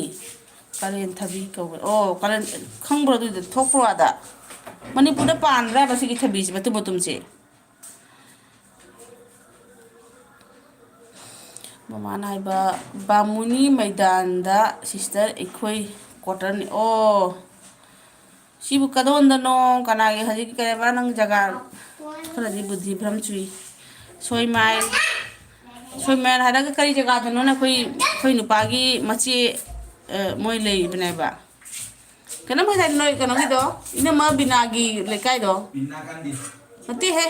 ꯀꯥꯂꯦꯟ ꯊꯕꯤ ꯀꯧꯋꯦ꯫ ꯑꯣ, ꯀꯥꯂꯦꯟ, ꯈꯪꯕ꯭ꯔꯣ ꯑꯗꯨꯏꯗꯣ? ꯊꯣꯛꯄ꯭ꯔꯣ ꯑꯥꯗ? ꯃꯅꯤꯄꯨꯔꯗ ꯄꯥꯟꯕ꯭ꯔꯥ ꯍꯥꯏꯕ ꯁꯤꯒꯤ ꯊꯕꯤꯁꯦ, ꯃꯇꯨꯝ ꯃꯇꯨꯝꯁꯦ? ꯃꯃꯥꯅ ꯍꯥꯏꯕ, "ꯕꯥꯃꯨꯅꯤ ꯃꯩꯗꯥꯟꯗ ꯁꯤꯁꯇꯔ ꯑꯩꯈꯣꯏ ꯀ꯭ꯋꯥꯇꯔꯅꯤ"꯫ ꯑꯣ, ꯁꯤꯕꯨ ꯀꯗꯣꯝꯗꯅꯣ? ꯀꯅꯥꯒꯤ ꯍꯧꯖꯤꯛꯀꯤ ꯀꯩ ꯍꯥꯏꯕ ꯅꯪ ꯖꯒꯥ? ꯈꯔꯗꯤ ꯕꯨꯗꯤ ꯚ꯭ꯔꯝ ꯆꯨꯏ꯫ ꯁꯣꯏꯃꯥꯏ, ꯁꯣꯏꯃꯥꯏ ꯍꯥꯏꯔꯒ ꯀꯔꯤ ꯖꯒꯥꯗꯅꯣ? ꯑꯩꯈꯣꯏ, ꯑꯩꯈꯣꯏ ꯅꯨꯄꯥꯒꯤ ꯃꯆꯦ, ꯑ, ꯃꯣꯏ ꯂꯩꯕꯅꯦꯕ꯫ ꯀꯩꯅꯣꯝ ꯍꯥꯏꯗꯥꯏꯅꯦ ꯅꯣꯏ ꯀꯩꯅꯣꯒꯤꯗꯣ, ꯏꯅꯝꯃ ꯕꯤꯅꯥꯒꯤ ꯂꯩꯀꯥꯏꯗꯣ? ꯕꯤꯅꯥ ꯒꯥꯟꯙꯤ꯫ ꯅꯠꯇꯦꯍꯦ,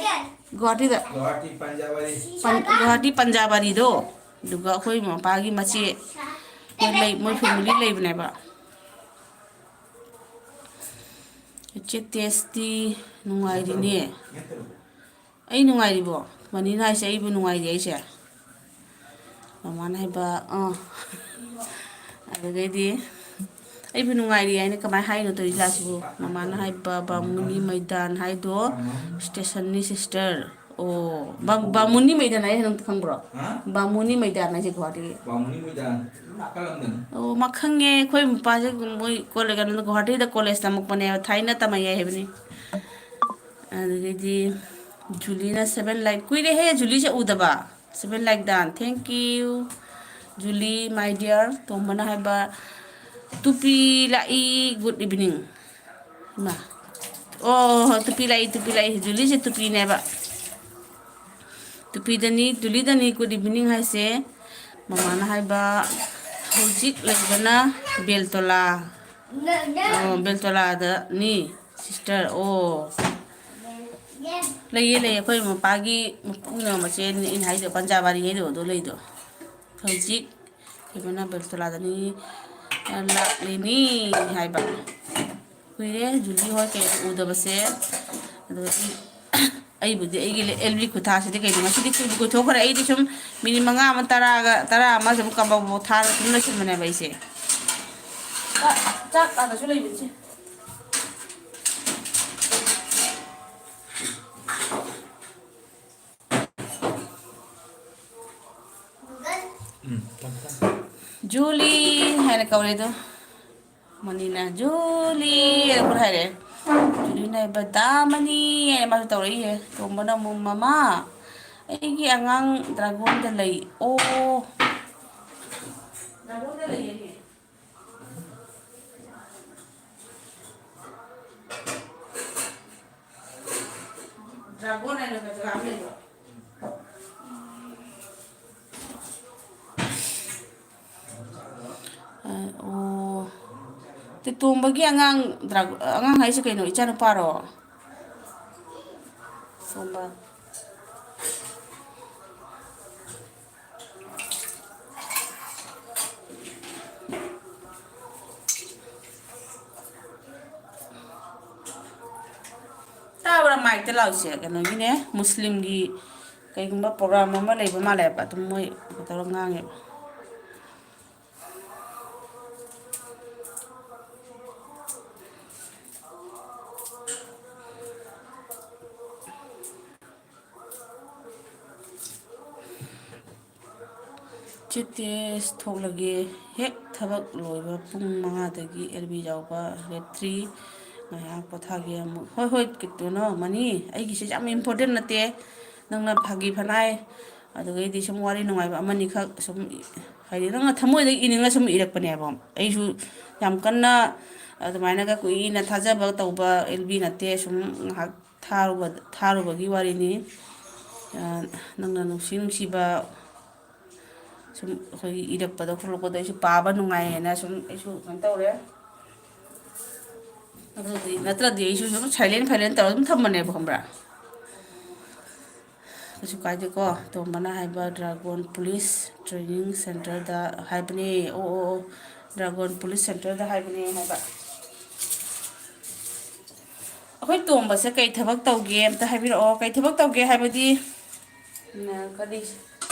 ꯒꯨꯍꯥꯇꯤꯗ꯫ ꯒꯨꯍꯥꯇꯤ ꯄꯟꯖꯥꯕꯔꯤ꯫ ꯄꯟ-, ꯒꯨꯍꯥꯇꯤ ꯄꯟꯖꯥꯕꯔꯤꯗꯣ, ꯑꯗꯨꯒ ꯑꯩꯈꯣꯏ ꯃꯄꯥꯒꯤ ꯃꯆꯦ, ꯃꯣꯏ ꯂꯩ-, ꯃꯣꯏ ꯐꯦꯃꯤꯂꯤ ꯂꯩꯕꯅꯦꯕ꯫ ꯏꯆꯦ ꯇꯦꯁꯇꯤ ꯅꯨꯡꯉꯥꯏꯔꯤꯅꯦ꯫ ꯑꯩ ꯅꯨꯡꯉꯥꯏꯔꯤꯕꯣ? ꯃꯅꯤꯅ ꯍꯥꯏꯁꯦ ꯑꯩꯕꯨ ꯅꯨꯡꯉꯥꯏꯔꯤ ꯍꯥꯏꯁꯦ? ꯃꯃꯥꯅ ꯍꯥꯏꯕ, ꯑꯥ꯫ ꯑꯗꯨꯗꯩꯗꯤ, "ꯑꯩꯕꯨ ꯅꯨꯡꯉꯥꯏꯔꯤ" ꯍꯥꯏꯅ ꯀꯃꯥꯏꯅ ꯍꯥꯏꯅꯣ ꯇꯧꯔꯤꯁꯤꯂꯥꯁꯤꯕꯨ? ꯃꯃꯥꯅ ꯍꯥꯏꯕ, "ꯕꯥꯃꯨꯅꯤ ꯃꯩꯗꯥꯟ ꯍꯥꯏꯗꯣ ꯁ꯭ꯇꯦꯁꯟꯅꯤ ꯁꯤꯁꯇꯔ"꯫ ꯑꯣ, ꯕꯥ-, ꯕꯥꯃꯨꯅꯤ ꯃꯩꯗꯥꯟ ꯍꯥꯏꯁꯦ ꯅꯪ ꯈꯪꯕ꯭ꯔꯣ? ꯍꯥ? ꯕꯥꯃꯨꯅꯤ ꯃꯩꯗꯥꯟ ꯍꯥꯏꯁꯦ ꯒꯨꯍꯥꯇꯤꯒꯤ꯫ ꯕꯥꯃꯨꯅꯤ ꯃꯩꯗꯥꯟ, ꯅꯥꯀꯜ ꯑꯃꯗꯅꯤ꯫ ꯑꯣ, ꯃꯥ ꯈꯪꯉꯦ꯫ ꯑꯩꯈꯣꯏ ꯃꯄꯥꯁꯦ ꯃꯣꯏ ꯀꯣꯂꯦ-, ꯀꯩꯅꯣꯗ, ꯒꯨꯍꯥꯇꯤꯗ ꯀꯣꯂꯦꯖ ꯇꯝꯃꯛꯄꯅꯦꯕ, ꯊꯥꯏꯅ ꯇꯝꯃꯛꯑꯦ ꯍꯥꯏꯕꯅꯤ꯫ ꯑꯗꯨꯗꯒꯤꯗꯤ ꯖꯨꯂꯤꯅ seven like, ꯀꯨꯏꯔꯦꯍꯦ ꯖꯨꯂꯤꯁꯦ ꯎꯗꯕ꯫ Seven like done, thank you꯫ ꯖꯨꯂꯤ, my dear꯫ ꯇꯣꯝꯕꯅ ꯍꯥꯏꯕ, "ꯇꯨꯄꯤ ꯂꯥꯛꯏ, good evening"꯫ ꯏꯃꯥ꯫ ꯑꯣ, ꯇꯨꯄꯤ ꯂꯥꯛꯏ, ꯇꯨꯄꯤ ꯂꯥꯛꯏ꯫ ꯖꯨꯂꯤꯁꯦ ꯇꯨꯄꯤꯅꯦꯕ꯫ ꯇꯨꯄꯤꯗꯅꯤ, ꯖꯨꯂꯤꯗꯅꯤ good evening ꯍꯥꯏꯁꯦ꯫ ꯃꯃꯥꯅ ꯍꯥꯏꯕ, "ꯍꯧꯖꯤꯛ ꯂꯩꯕꯅ ꯕꯦꯜꯇꯣꯂꯥ"꯫ ꯑꯣ, ꯕꯦꯜꯇꯣꯂꯥꯗꯅꯤ꯫ ꯁꯤꯁꯇꯔ, ꯑꯣ꯫ ꯂꯩꯌꯦ, ꯂꯩꯌꯦ, ꯑꯩꯈꯣꯏ ꯃꯄꯥꯒꯤ ꯃꯄꯨꯅ ꯃꯆꯦꯅꯤ ꯑꯩꯅ ꯍꯥꯏꯗꯣ, ꯄꯟꯖꯥꯕꯥꯔꯤ ꯍꯥꯏꯗꯣ, ꯑꯗꯣ ꯂꯩꯗꯣ꯫ ꯍꯧꯖꯤꯛ ꯀꯩꯅꯣꯅ ꯕꯦꯜꯇꯣꯂꯥꯗꯅꯤ, ꯂꯥꯛꯂꯤꯅꯤ ꯍꯥꯏꯕ꯫ ꯀꯨꯏꯔꯦ ꯖꯨꯂꯤ ꯍꯣꯏ ꯀꯩ ꯎꯗꯕꯁꯦ꯫ ꯑꯗꯣ ꯑꯩ, ꯑꯩꯕꯨꯗꯤ ꯑꯩꯒꯤ ꯑꯦꯜꯕꯤ ꯈꯨꯊꯥꯁꯤꯗꯤ ꯀꯩꯅꯣ, ꯉꯁꯤꯗꯤ ꯀꯨꯏꯕꯨ ꯀꯨꯏꯊꯣꯛꯈ꯭ꯔꯦ꯫ ꯑꯩꯗꯤ ꯁꯨꯝ ꯃꯤꯅꯤꯠ ꯃꯉꯥ ꯑꯃ, ꯇꯔꯥꯒ, ꯇꯔꯥ ꯑꯃ ꯁꯨꯝ ꯀꯕꯛ ꯕꯛ ꯊꯥꯔꯒ ꯁꯨꯝ ꯂꯣꯏꯁꯤꯟꯕꯅꯦꯕ ꯑꯩꯁꯦ꯫ ꯆꯥꯛ, ꯆꯥꯛ ꯑꯥꯗꯁꯨ ꯂꯩꯕꯅꯤ ꯏꯆꯦ꯫ ꯎꯝ, ꯊꯝꯃꯦ, ꯊꯝꯃꯦ꯫ ꯖꯨꯂꯤ ꯍꯥꯏꯅ ꯀꯧꯔꯦ ꯑꯗꯣ꯫ ꯃꯅꯤꯅ, "ꯖꯨꯂꯤ" ꯍꯥꯏꯅ ꯈꯨꯠ ꯍꯥꯏꯔꯛꯑꯦ꯫ ꯖꯨꯂꯤꯅ ꯍꯥꯏꯕ, "ꯗꯥ ꯃꯅꯤ" ꯍꯥꯏꯅ ꯃꯥꯁꯨ ꯇꯧꯔꯛꯏꯍꯦ꯫ ꯇꯣꯝꯕꯅ ꯑꯃꯨꯛ, "ꯃꯃꯥ, ꯑꯩꯒꯤ ꯑꯉꯥꯡ ꯗ꯭ꯔꯥꯒꯣꯟꯗ ꯂꯩ꯫ ꯑꯣ, ꯗ꯭ꯔꯥꯒꯣꯟꯗ ꯂꯩꯌꯦꯅꯦ꯫ ꯗ꯭ꯔꯥꯒꯣꯟ ꯍꯥꯏꯅ ꯖꯒꯥ ꯑꯃ ꯂꯩꯕ꯫ ꯑ, ꯑꯣ꯫ ꯇꯣꯝꯕꯒꯤ ꯑꯉꯥꯡ ꯗ꯭ꯔꯥꯒ-, ꯑꯉꯥꯡ ꯍꯥꯏꯁꯦ ꯀꯩꯅꯣ? ꯏꯆꯥꯅꯨꯄꯥꯔꯣ? ꯇꯣꯝꯕ꯫ ꯇꯥꯕ꯭ꯔꯥ? ꯃꯥꯏꯛꯇ ꯂꯥꯎꯁꯦ꯫ ꯀꯩꯅꯣꯒꯤꯅꯦ, ꯃꯨꯁꯂꯤꯝꯒꯤ ꯀꯩꯒꯨꯝꯕ ꯄ꯭ꯔꯣꯒ꯭ꯔꯥꯝ ꯑꯃ ꯂꯩꯕ ꯃꯥꯜꯂꯦꯕ, ꯑꯗꯨꯝ ꯃꯣꯏ ꯀꯩꯅꯣ ꯇꯧꯔꯒ ꯉꯥꯡꯉꯦꯕ꯫ ꯆꯤꯐ ꯒꯦꯁ ꯊꯣꯛꯂꯒꯦ꯫ ꯍꯦꯛ ꯊꯕꯛ ꯂꯣꯏꯕ ꯄꯨꯡ ꯃꯉꯥꯗꯒꯤ ꯑꯦꯜ ꯕꯤ ꯌꯥꯎꯕ ꯔꯦꯠ ꯊ꯭ꯔꯤ ꯉꯥꯏꯍꯥꯛ ꯄꯣꯊꯥꯒꯦ ꯑꯃꯨꯛ꯫ ꯍꯣꯏ, ꯍꯣꯏ, ꯀꯩꯅꯣ, ꯃꯅꯤ, ꯑꯩꯒꯤꯁꯦ ꯌꯥꯝ ꯏꯝꯄꯣꯔꯇꯦꯟ ꯅꯠꯇꯦ꯫ ꯅꯪꯅ ꯐꯥꯒꯤ ꯐꯅꯥꯏ, ꯑꯗꯨꯗꯩꯗꯤ ꯁꯨꯝ ꯋꯥꯔꯤ ꯅꯨꯡꯉꯥꯏꯕ ꯑꯃꯅꯤꯈꯛ ꯁꯨꯝ, ꯍꯥꯏꯗꯤ, ꯅꯪꯅ ꯊꯃꯣꯏꯗ ꯏꯅꯤꯡꯉ ꯁꯨꯝ ꯏꯔꯛꯄꯅꯦꯕ꯫ ꯑꯩꯁꯨ ꯌꯥꯝ ꯀꯟꯅ ꯑꯗꯨꯃꯥꯏꯅꯒ ꯀꯨꯏꯅ ꯊꯥꯖꯕ ꯇꯧꯕ ꯑꯦꯜ ꯕꯤ ꯅꯠꯇꯦ꯫ ꯁꯨꯝ ꯉꯥꯏꯍꯥꯛ ꯊꯥꯔꯨꯕ, ꯊꯥꯔꯨꯕꯒꯤ ꯋꯥꯔꯤꯅꯤ꯫ ꯑ, ꯅꯪꯅ ꯅꯨꯡꯁꯤ ꯅꯨꯡꯁꯤꯕ ꯁꯨꯝ ꯑꯩꯈꯣꯏꯒꯤ ꯏꯔꯛꯄꯗ ꯈꯣꯠꯂꯛꯄꯗ ꯑꯩꯁꯨ ꯄꯥꯕ ꯅꯨꯡꯉꯥꯏꯌꯦꯅ ꯁꯨꯝ ꯑꯩꯁꯨ ꯀꯩꯅꯣ ꯇꯧꯔꯦ꯫ ꯑꯗꯨꯗꯤ ꯅꯠꯇ꯭ꯔꯗꯤ ꯑꯩꯁꯨ ꯁꯨꯝ ꯁꯥꯏꯂꯦꯟ ꯐꯥꯏꯂꯦꯟ ꯇꯧꯔ ꯑꯗꯨꯝ ꯊꯝꯕꯅꯦꯕ, ꯈꯪꯕ꯭ꯔꯥ? ꯀꯩꯁꯨ ꯀꯥꯏꯗꯦꯀꯣ꯫ ꯇꯣꯝꯕꯅ ꯍꯥꯏꯕ ꯗ꯭ꯔꯥꯒꯣꯟ ꯄꯨꯂꯤꯁ ꯇ꯭ꯔꯦꯅꯤꯡ ꯁꯦꯟꯇꯔꯗ ꯍꯥꯏꯕꯅꯦ꯫ ꯑꯣ, ꯑꯣ, ꯑꯣ꯫ ꯗ꯭ꯔꯥꯒꯣꯟ ꯄꯨꯂꯤꯁ ꯁꯦꯟꯇꯔꯗ ꯍꯥꯏꯕꯅꯦ ꯍꯥꯏꯕ꯫ ꯑꯩꯈꯣꯏ ꯇꯣꯝꯕꯁꯦ ꯀꯩ ꯊꯕꯛ ꯇꯧꯒꯦ ꯑꯝꯇ ꯍꯥꯏꯕꯤꯔꯛꯑꯣ꯫ ꯀꯩ ꯊꯕꯛ ꯇꯧꯒꯦ ꯍꯥꯏꯕꯗꯤ, ꯎꯝ, ꯀꯔꯤ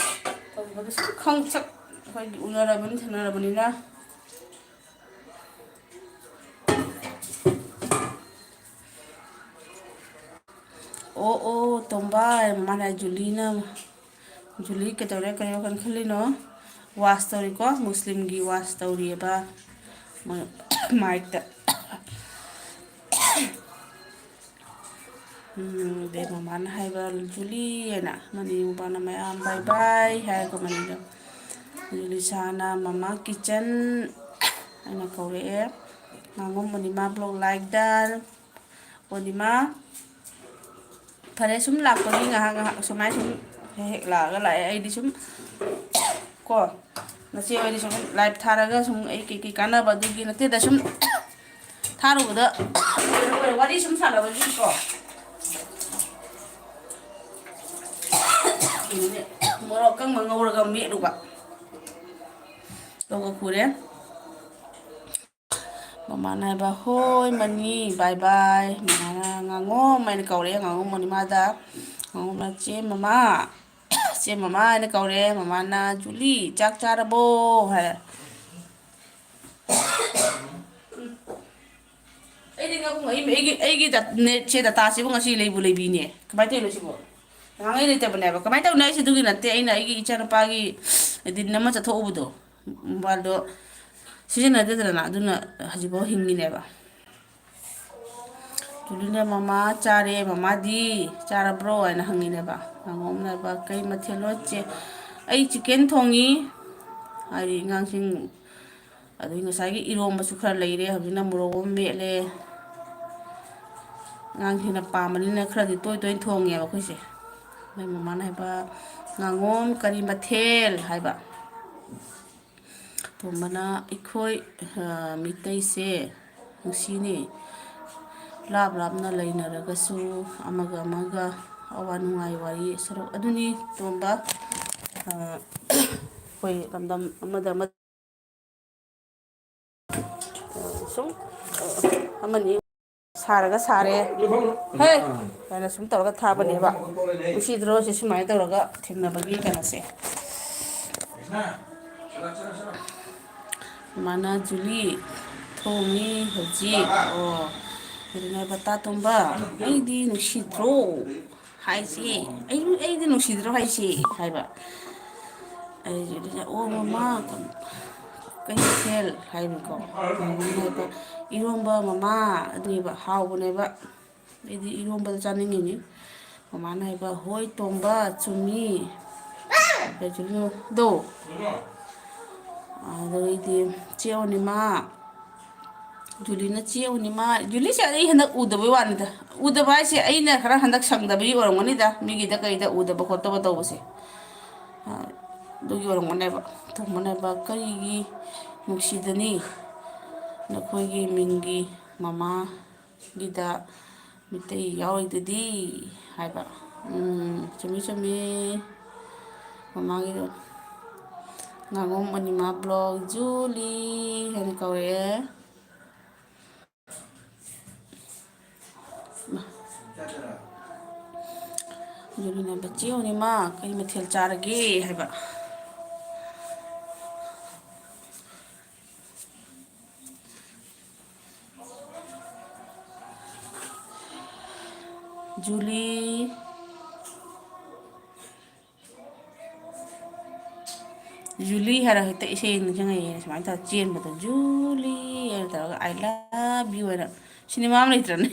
ꯇꯧꯕꯗ ꯁꯨꯝ ꯈꯪ-, ꯁꯛ ꯑꯩꯈꯣꯏꯒꯤ ꯎꯅꯔꯕꯅꯤ, ꯊꯦꯡꯅꯔꯕꯅꯤꯅ꯫ ꯑꯣ, ꯑꯣ, ꯇꯣꯝꯕ, ꯃꯥꯅ ꯖꯨꯂꯤꯅ, ꯖꯨꯂꯤ ꯀꯩꯗꯧꯔꯦ, ꯀꯔꯤ ꯋꯥꯈꯜ ꯈꯜꯂꯤꯅꯣ? ꯋꯥꯁ ꯇꯧꯔꯤꯀꯣ, ꯃꯨꯁꯂꯤꯝꯒꯤ ꯋꯥꯁ ꯇꯧꯔꯤꯑꯕ, ꯃ-, ꯃꯥꯏꯛꯇ꯫ ꯎꯝ, ꯑꯗꯩ ꯃꯃꯥꯅ ꯍꯥꯏꯕ, "ꯖꯨꯂꯤ" ꯍꯥꯏꯅ, ꯃꯅꯤ ꯃꯄꯥꯅ ꯃꯌꯥꯝ "bye bye" ꯍꯥꯏꯔꯒ ꯃꯅꯤꯗꯣ, ꯖꯨꯂꯤꯁꯥꯅ "ꯃꯃꯥ ꯀꯤꯆꯟ" ꯍꯥꯏꯅ ꯀꯧꯔꯛꯑꯦ꯫ ꯉꯥꯉꯣꯝ ꯑꯣꯅꯤꯃꯥ vlog like done꯫ ꯑꯣꯅꯤꯃꯥ, ꯐꯔꯦ, ꯁꯨꯝ ꯂꯥꯛꯄꯒꯤ ꯉꯥꯏꯍꯥꯛ ꯉꯥꯏꯍꯥꯛ ꯁꯨꯃꯥꯏꯅ ꯁꯨꯝ ꯍꯦꯛ ꯍꯦꯛ ꯂꯥꯛꯑꯒ ꯂꯥꯛꯑꯦ꯫ ꯑꯩꯗꯤ ꯁꯨꯝ ꯀꯣ, ꯅꯆꯦ ꯍꯣꯏꯗꯤ ꯁꯨꯝ live ꯊꯥꯔꯒ ꯁꯨꯝ ꯑꯩ ꯀꯩꯀꯩ ꯀꯥꯟꯅꯕ ꯑꯗꯨꯒꯤ ꯅꯠꯇꯦꯗ, ꯁꯨꯝ ꯊꯥꯔꯨꯕꯗ ꯋꯥꯔꯤ ꯁꯨꯝ ꯁꯥꯟꯅꯕꯒꯤꯀꯣ꯫ ꯃꯣꯔꯣꯛ ꯑꯀꯪꯕ ꯉꯧꯔꯒ ꯃꯦꯠꯂꯨꯕ꯫ ꯂꯧꯒ ꯈꯨꯔꯦ꯫ ꯃꯃꯥꯅ ꯍꯥꯏꯕ, "ꯍꯣꯏ ꯃꯅꯤ, bye bye"꯫ ꯃꯃꯥꯅ "ꯉꯥꯉꯣꯝ" ꯍꯥꯏꯅ ꯀꯧꯔꯦ, ꯉꯥꯉꯣꯝ ꯑꯣꯅꯤꯃꯥꯗ꯫ ꯉꯥꯉꯣꯝꯅ "ꯆꯦ ꯃꯃꯥ, ꯆꯦ ꯃꯃꯥ" ꯍꯥꯏꯅ ꯀꯧꯔꯦ꯫ ꯃꯃꯥꯅ "ꯖꯨꯂꯤ, ꯆꯥꯛ ꯆꯥꯔꯕꯣ?" ꯍꯥꯏ꯫ ꯑꯩꯗꯤ ꯉꯥꯄꯨꯡ, ꯑꯩ, ꯑꯩꯒꯤ, ꯑꯩꯒꯤ ꯗ-, ꯅꯦꯠꯁꯦ, dataꯁꯤꯕꯨ ꯉꯁꯤ ꯂꯩꯕꯨ ꯂꯩꯕꯤꯅꯦ꯫ ꯀꯃꯥꯏꯅ ꯇꯧꯔꯤꯅꯣ ꯁꯤꯕꯣ? ꯅꯍꯥꯟꯈꯩ ꯂꯩꯇꯕꯅꯦꯕ꯫ ꯀꯃꯥꯏꯅ ꯇꯧꯔꯤꯅꯣ ꯍꯥꯏꯁꯦ? ꯑꯗꯨꯒꯤ ꯅꯠꯇꯦ, ꯑꯩꯅ ꯑꯩꯒꯤ ꯏꯆꯥꯅꯨꯄꯥꯒꯤ ꯗꯤꯟ ꯑꯃ ꯆꯠꯊꯣꯛꯎꯕꯗꯣ, mobileꯗꯣ ꯁꯤꯖꯤꯟꯅꯗꯦꯗꯅ, ꯑꯗꯨꯅ ꯍꯧꯖꯤꯛꯐꯥꯎ ꯍꯤꯡꯉꯤꯅꯦꯕ꯫ ꯇꯨꯂꯨꯅ "ꯃꯃꯥ ꯆꯥꯔꯦ, ꯃꯃꯥꯗꯤ ꯆꯥꯔꯕ꯭ꯔꯣ?" ꯍꯥꯏꯅ ꯍꯪꯉꯤꯅꯦꯕ꯫ ꯉꯥꯉꯣꯝꯅ ꯍꯥꯏꯕ, "ꯀꯩ ꯃꯊꯦꯜꯅꯣ ꯆꯦ?" "ꯑꯩ chicken ꯊꯣꯡꯉꯤ" ꯍꯥꯏꯗꯤ ꯑꯉꯥꯡꯁꯤꯡ, ꯑꯗꯩ ꯉꯁꯥꯏꯒꯤ ꯏꯔꯣꯝꯕꯁꯨ ꯈꯔ ꯂꯩꯔꯦ, ꯍꯧꯖꯤꯛꯅ ꯃꯣꯔꯣꯛ ꯑꯃ ꯃꯦꯠꯂꯦ꯫ ꯑꯉꯥꯡꯁꯤꯡꯅ ꯄꯥꯝꯕꯅꯤꯅ ꯈꯔꯗꯤ ꯇꯣꯏ ꯇꯣꯏꯅ ꯊꯣꯡꯉꯦꯕ ꯑꯩꯈꯣꯏꯁꯦ꯫ ꯑꯗꯩ ꯃꯃꯥꯅ ꯍꯥꯏꯕ, "ꯉꯥꯉꯣꯝ ꯀꯔꯤ ꯃꯊꯦꯜ?" ꯍꯥꯏꯕ꯫ ꯇꯣꯝꯕꯅ, "ꯑꯩꯈꯣꯏ, ꯑ, ꯃꯤꯇꯩꯁꯦ ꯅꯨꯡꯁꯤꯅꯦ꯫ ꯂꯥꯞ ꯂꯥꯞꯅ ꯂꯩꯅꯔꯒꯁꯨ ꯑꯃꯒ ꯑꯃꯒ ꯑꯋꯥ ꯅꯨꯡꯉꯥꯏ ꯋꯥꯔꯤ ꯁꯔꯨꯛ ꯑꯗꯨꯅꯤ ꯇꯣꯝꯕ꯫ ꯑ, ꯑꯩꯈꯣꯏ ꯂꯝꯗꯝ ꯑꯃꯗ ꯑꯃ ꯁꯨꯝ ꯑꯃꯅꯤ ꯁꯥꯔꯒ ꯁꯥꯔꯦ꯫ ꯍꯦ! ꯀꯥꯏꯅ ꯁꯨꯝ ꯇꯧꯔꯒ ꯊꯥꯕꯅꯦꯕ꯫ ꯅꯨꯡꯁꯤꯗ꯭ꯔꯣ ꯁꯤ ꯁꯨꯃꯥꯏꯅ ꯇꯧꯔꯒ ꯊꯦꯡꯅꯕꯒꯤ ꯀꯩꯅꯣꯁꯦ? ꯃꯥꯅ ꯖꯨꯂꯤ ꯊꯣꯡꯉꯤ ꯍꯧꯖꯤꯛ꯫ ꯑꯣ꯫ ꯑꯗꯨꯅ ꯍꯥꯏꯕ, "ꯇꯥ ꯇꯣꯝꯕ, ꯑꯩꯗꯤ ꯅꯨꯡꯁꯤꯗ꯭ꯔꯣ ꯍꯥꯏꯁꯦ? ꯑꯩ, ꯑꯩꯗꯤ ꯅꯨꯡꯁꯤꯗ꯭ꯔꯣ ꯍꯥꯏꯁꯦ?" ꯍꯥꯏꯕ꯫ ꯑꯩꯁꯦ, "ꯑꯣ ꯃꯃꯥ, ꯀꯩ ꯃꯊꯦꯜ?" ꯍꯥꯏꯕꯀꯣ꯫ ꯃꯃꯥꯅ ꯍꯥꯏꯕ, "ꯏꯔꯣꯝꯕ ꯃꯃꯥ", ꯑꯗꯨꯅꯦꯕ, ꯍꯥꯎꯕꯅꯦꯕ꯫ ꯑꯩꯗꯤ ꯏꯔꯣꯝꯕꯗ ꯆꯥꯅꯤꯡꯉꯤꯅꯤ꯫ ꯃꯃꯥꯅ ꯍꯥꯏꯕ, "ꯍꯣꯏ ꯇꯣꯝꯕ, ꯆꯨꯝꯃꯤ꯫ ꯀꯩꯁꯨ ꯗꯣ?" ꯑꯗꯩꯗꯤ ꯆꯦ ꯑꯣꯅꯤꯃꯥ, ꯖꯨꯂꯤꯅ ꯆꯦ ꯑꯣꯅꯤꯃꯥ, ꯖꯨꯂꯤꯁꯦ ꯑꯩ ꯍꯟꯗꯛ ꯎꯗꯕꯩ ꯋꯥꯅꯤꯗ꯫ ꯎꯗꯕ ꯍꯥꯏꯁꯦ ꯑꯩꯅ ꯈꯔ ꯍꯟꯗꯛ ꯁꯪꯗꯕꯒꯤ ꯑꯣꯏꯔꯝꯒꯅꯤꯗ, ꯃꯤꯒꯤꯗ ꯀꯩꯗ ꯎꯗꯕ ꯈꯣꯠꯇꯕ ꯇꯧꯕꯁꯦ꯫ ꯑꯗꯨꯒꯤ ꯑꯣꯏꯔꯝꯒꯅꯦꯕ꯫ ꯇꯣꯝꯕꯅ ꯍꯥꯏꯕ, "ꯀꯔꯤꯒꯤ ꯅꯨꯡꯁꯤꯗꯅꯤ? ꯅꯈꯣꯏꯒꯤ ꯃꯤꯡꯒꯤ ꯃꯃꯥꯒꯤꯗ ꯃꯤꯇꯩ ꯌꯥꯎꯔꯤꯗꯨꯗꯤ?" ꯍꯥꯏꯕ꯫ "ꯎꯝ, ꯆꯨꯝꯃꯤ, ꯆꯨꯝꯃꯤ꯫ ꯃꯃꯥꯒꯤꯗꯣ ꯉꯥꯉꯣꯝ ꯑꯅꯤꯃꯥ ꯕ꯭ꯂꯣꯛ ꯖꯨꯂꯤ" ꯍꯥꯏꯅ ꯀꯧꯔꯛꯑꯦ꯫ ꯌꯨꯝꯅꯕ ꯆꯦ ꯑꯣꯅꯤꯃꯥ, ꯀꯔꯤ ꯃꯊꯦꯜ ꯆꯥꯔꯒꯦ ꯍꯥꯏꯕ꯫ ꯖꯨꯂꯤ꯫ ꯖꯨꯂꯤ ꯍꯥꯏꯔ ꯍꯦꯛꯇ ꯏꯁꯩ ꯅꯤꯡꯁꯤꯡꯉꯛꯑꯦ, ꯁꯨꯃꯥꯏꯅ ꯇꯧꯔ ꯆꯦꯟꯕꯗꯣ, "ꯖꯨꯂꯤ" ꯍꯥꯏꯅ ꯇꯧꯔꯒ, "I love you" ꯍꯥꯏꯅ꯫ ꯁꯤꯅꯦꯃꯥ ꯑꯃ ꯂꯩꯇ꯭ꯔꯅꯦ?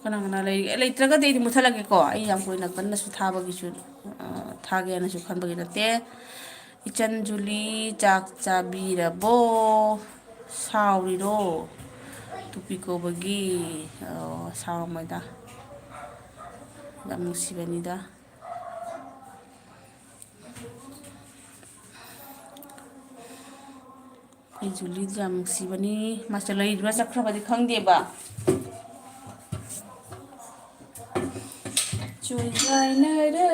ꯀꯅꯥ ꯀꯅꯥ ꯂꯩꯔꯤ? ꯑꯦ, ꯂꯩꯇ꯭ꯔꯒꯗꯤ ꯑꯩꯗꯤ ꯃꯨꯠꯊꯠꯂꯒꯦꯀꯣ꯫ ꯑꯩ ꯌꯥꯝ ꯀꯨꯏꯅ ꯀꯟꯅꯁꯨ ꯊꯥꯕꯒꯤꯁꯨ, ꯑ, ꯊꯥꯒꯦꯅꯁꯨ ꯈꯟꯕꯒꯤ ꯅꯠꯇꯦ꯫ ꯏꯆꯟ ꯖꯨꯂꯤ, ꯆꯥꯛ ꯆꯥꯕꯤꯔꯕꯣ? ꯁꯥꯎꯔꯤꯔꯣ? ꯇꯨꯄꯤ ꯀꯧꯕꯒꯤ, ꯑ, ꯁꯥꯎꯔꯝꯃꯣꯏꯗ꯫ ꯌꯥꯝ ꯅꯨꯡꯁꯤꯕꯅꯤꯗ꯫ ꯑꯩꯈꯣꯏ ꯖꯨꯂꯤꯁꯦ ꯌꯥꯝ ꯅꯨꯡꯁꯤꯕꯅꯤ꯫ ꯃꯥꯁꯦ ꯂꯩꯔꯤꯕ꯭ꯔꯥ ꯆꯠꯈ꯭ꯔꯕꯗꯤ ꯈꯪꯗꯦꯕ꯫ ꯆꯣꯏꯖꯥꯏꯅꯔ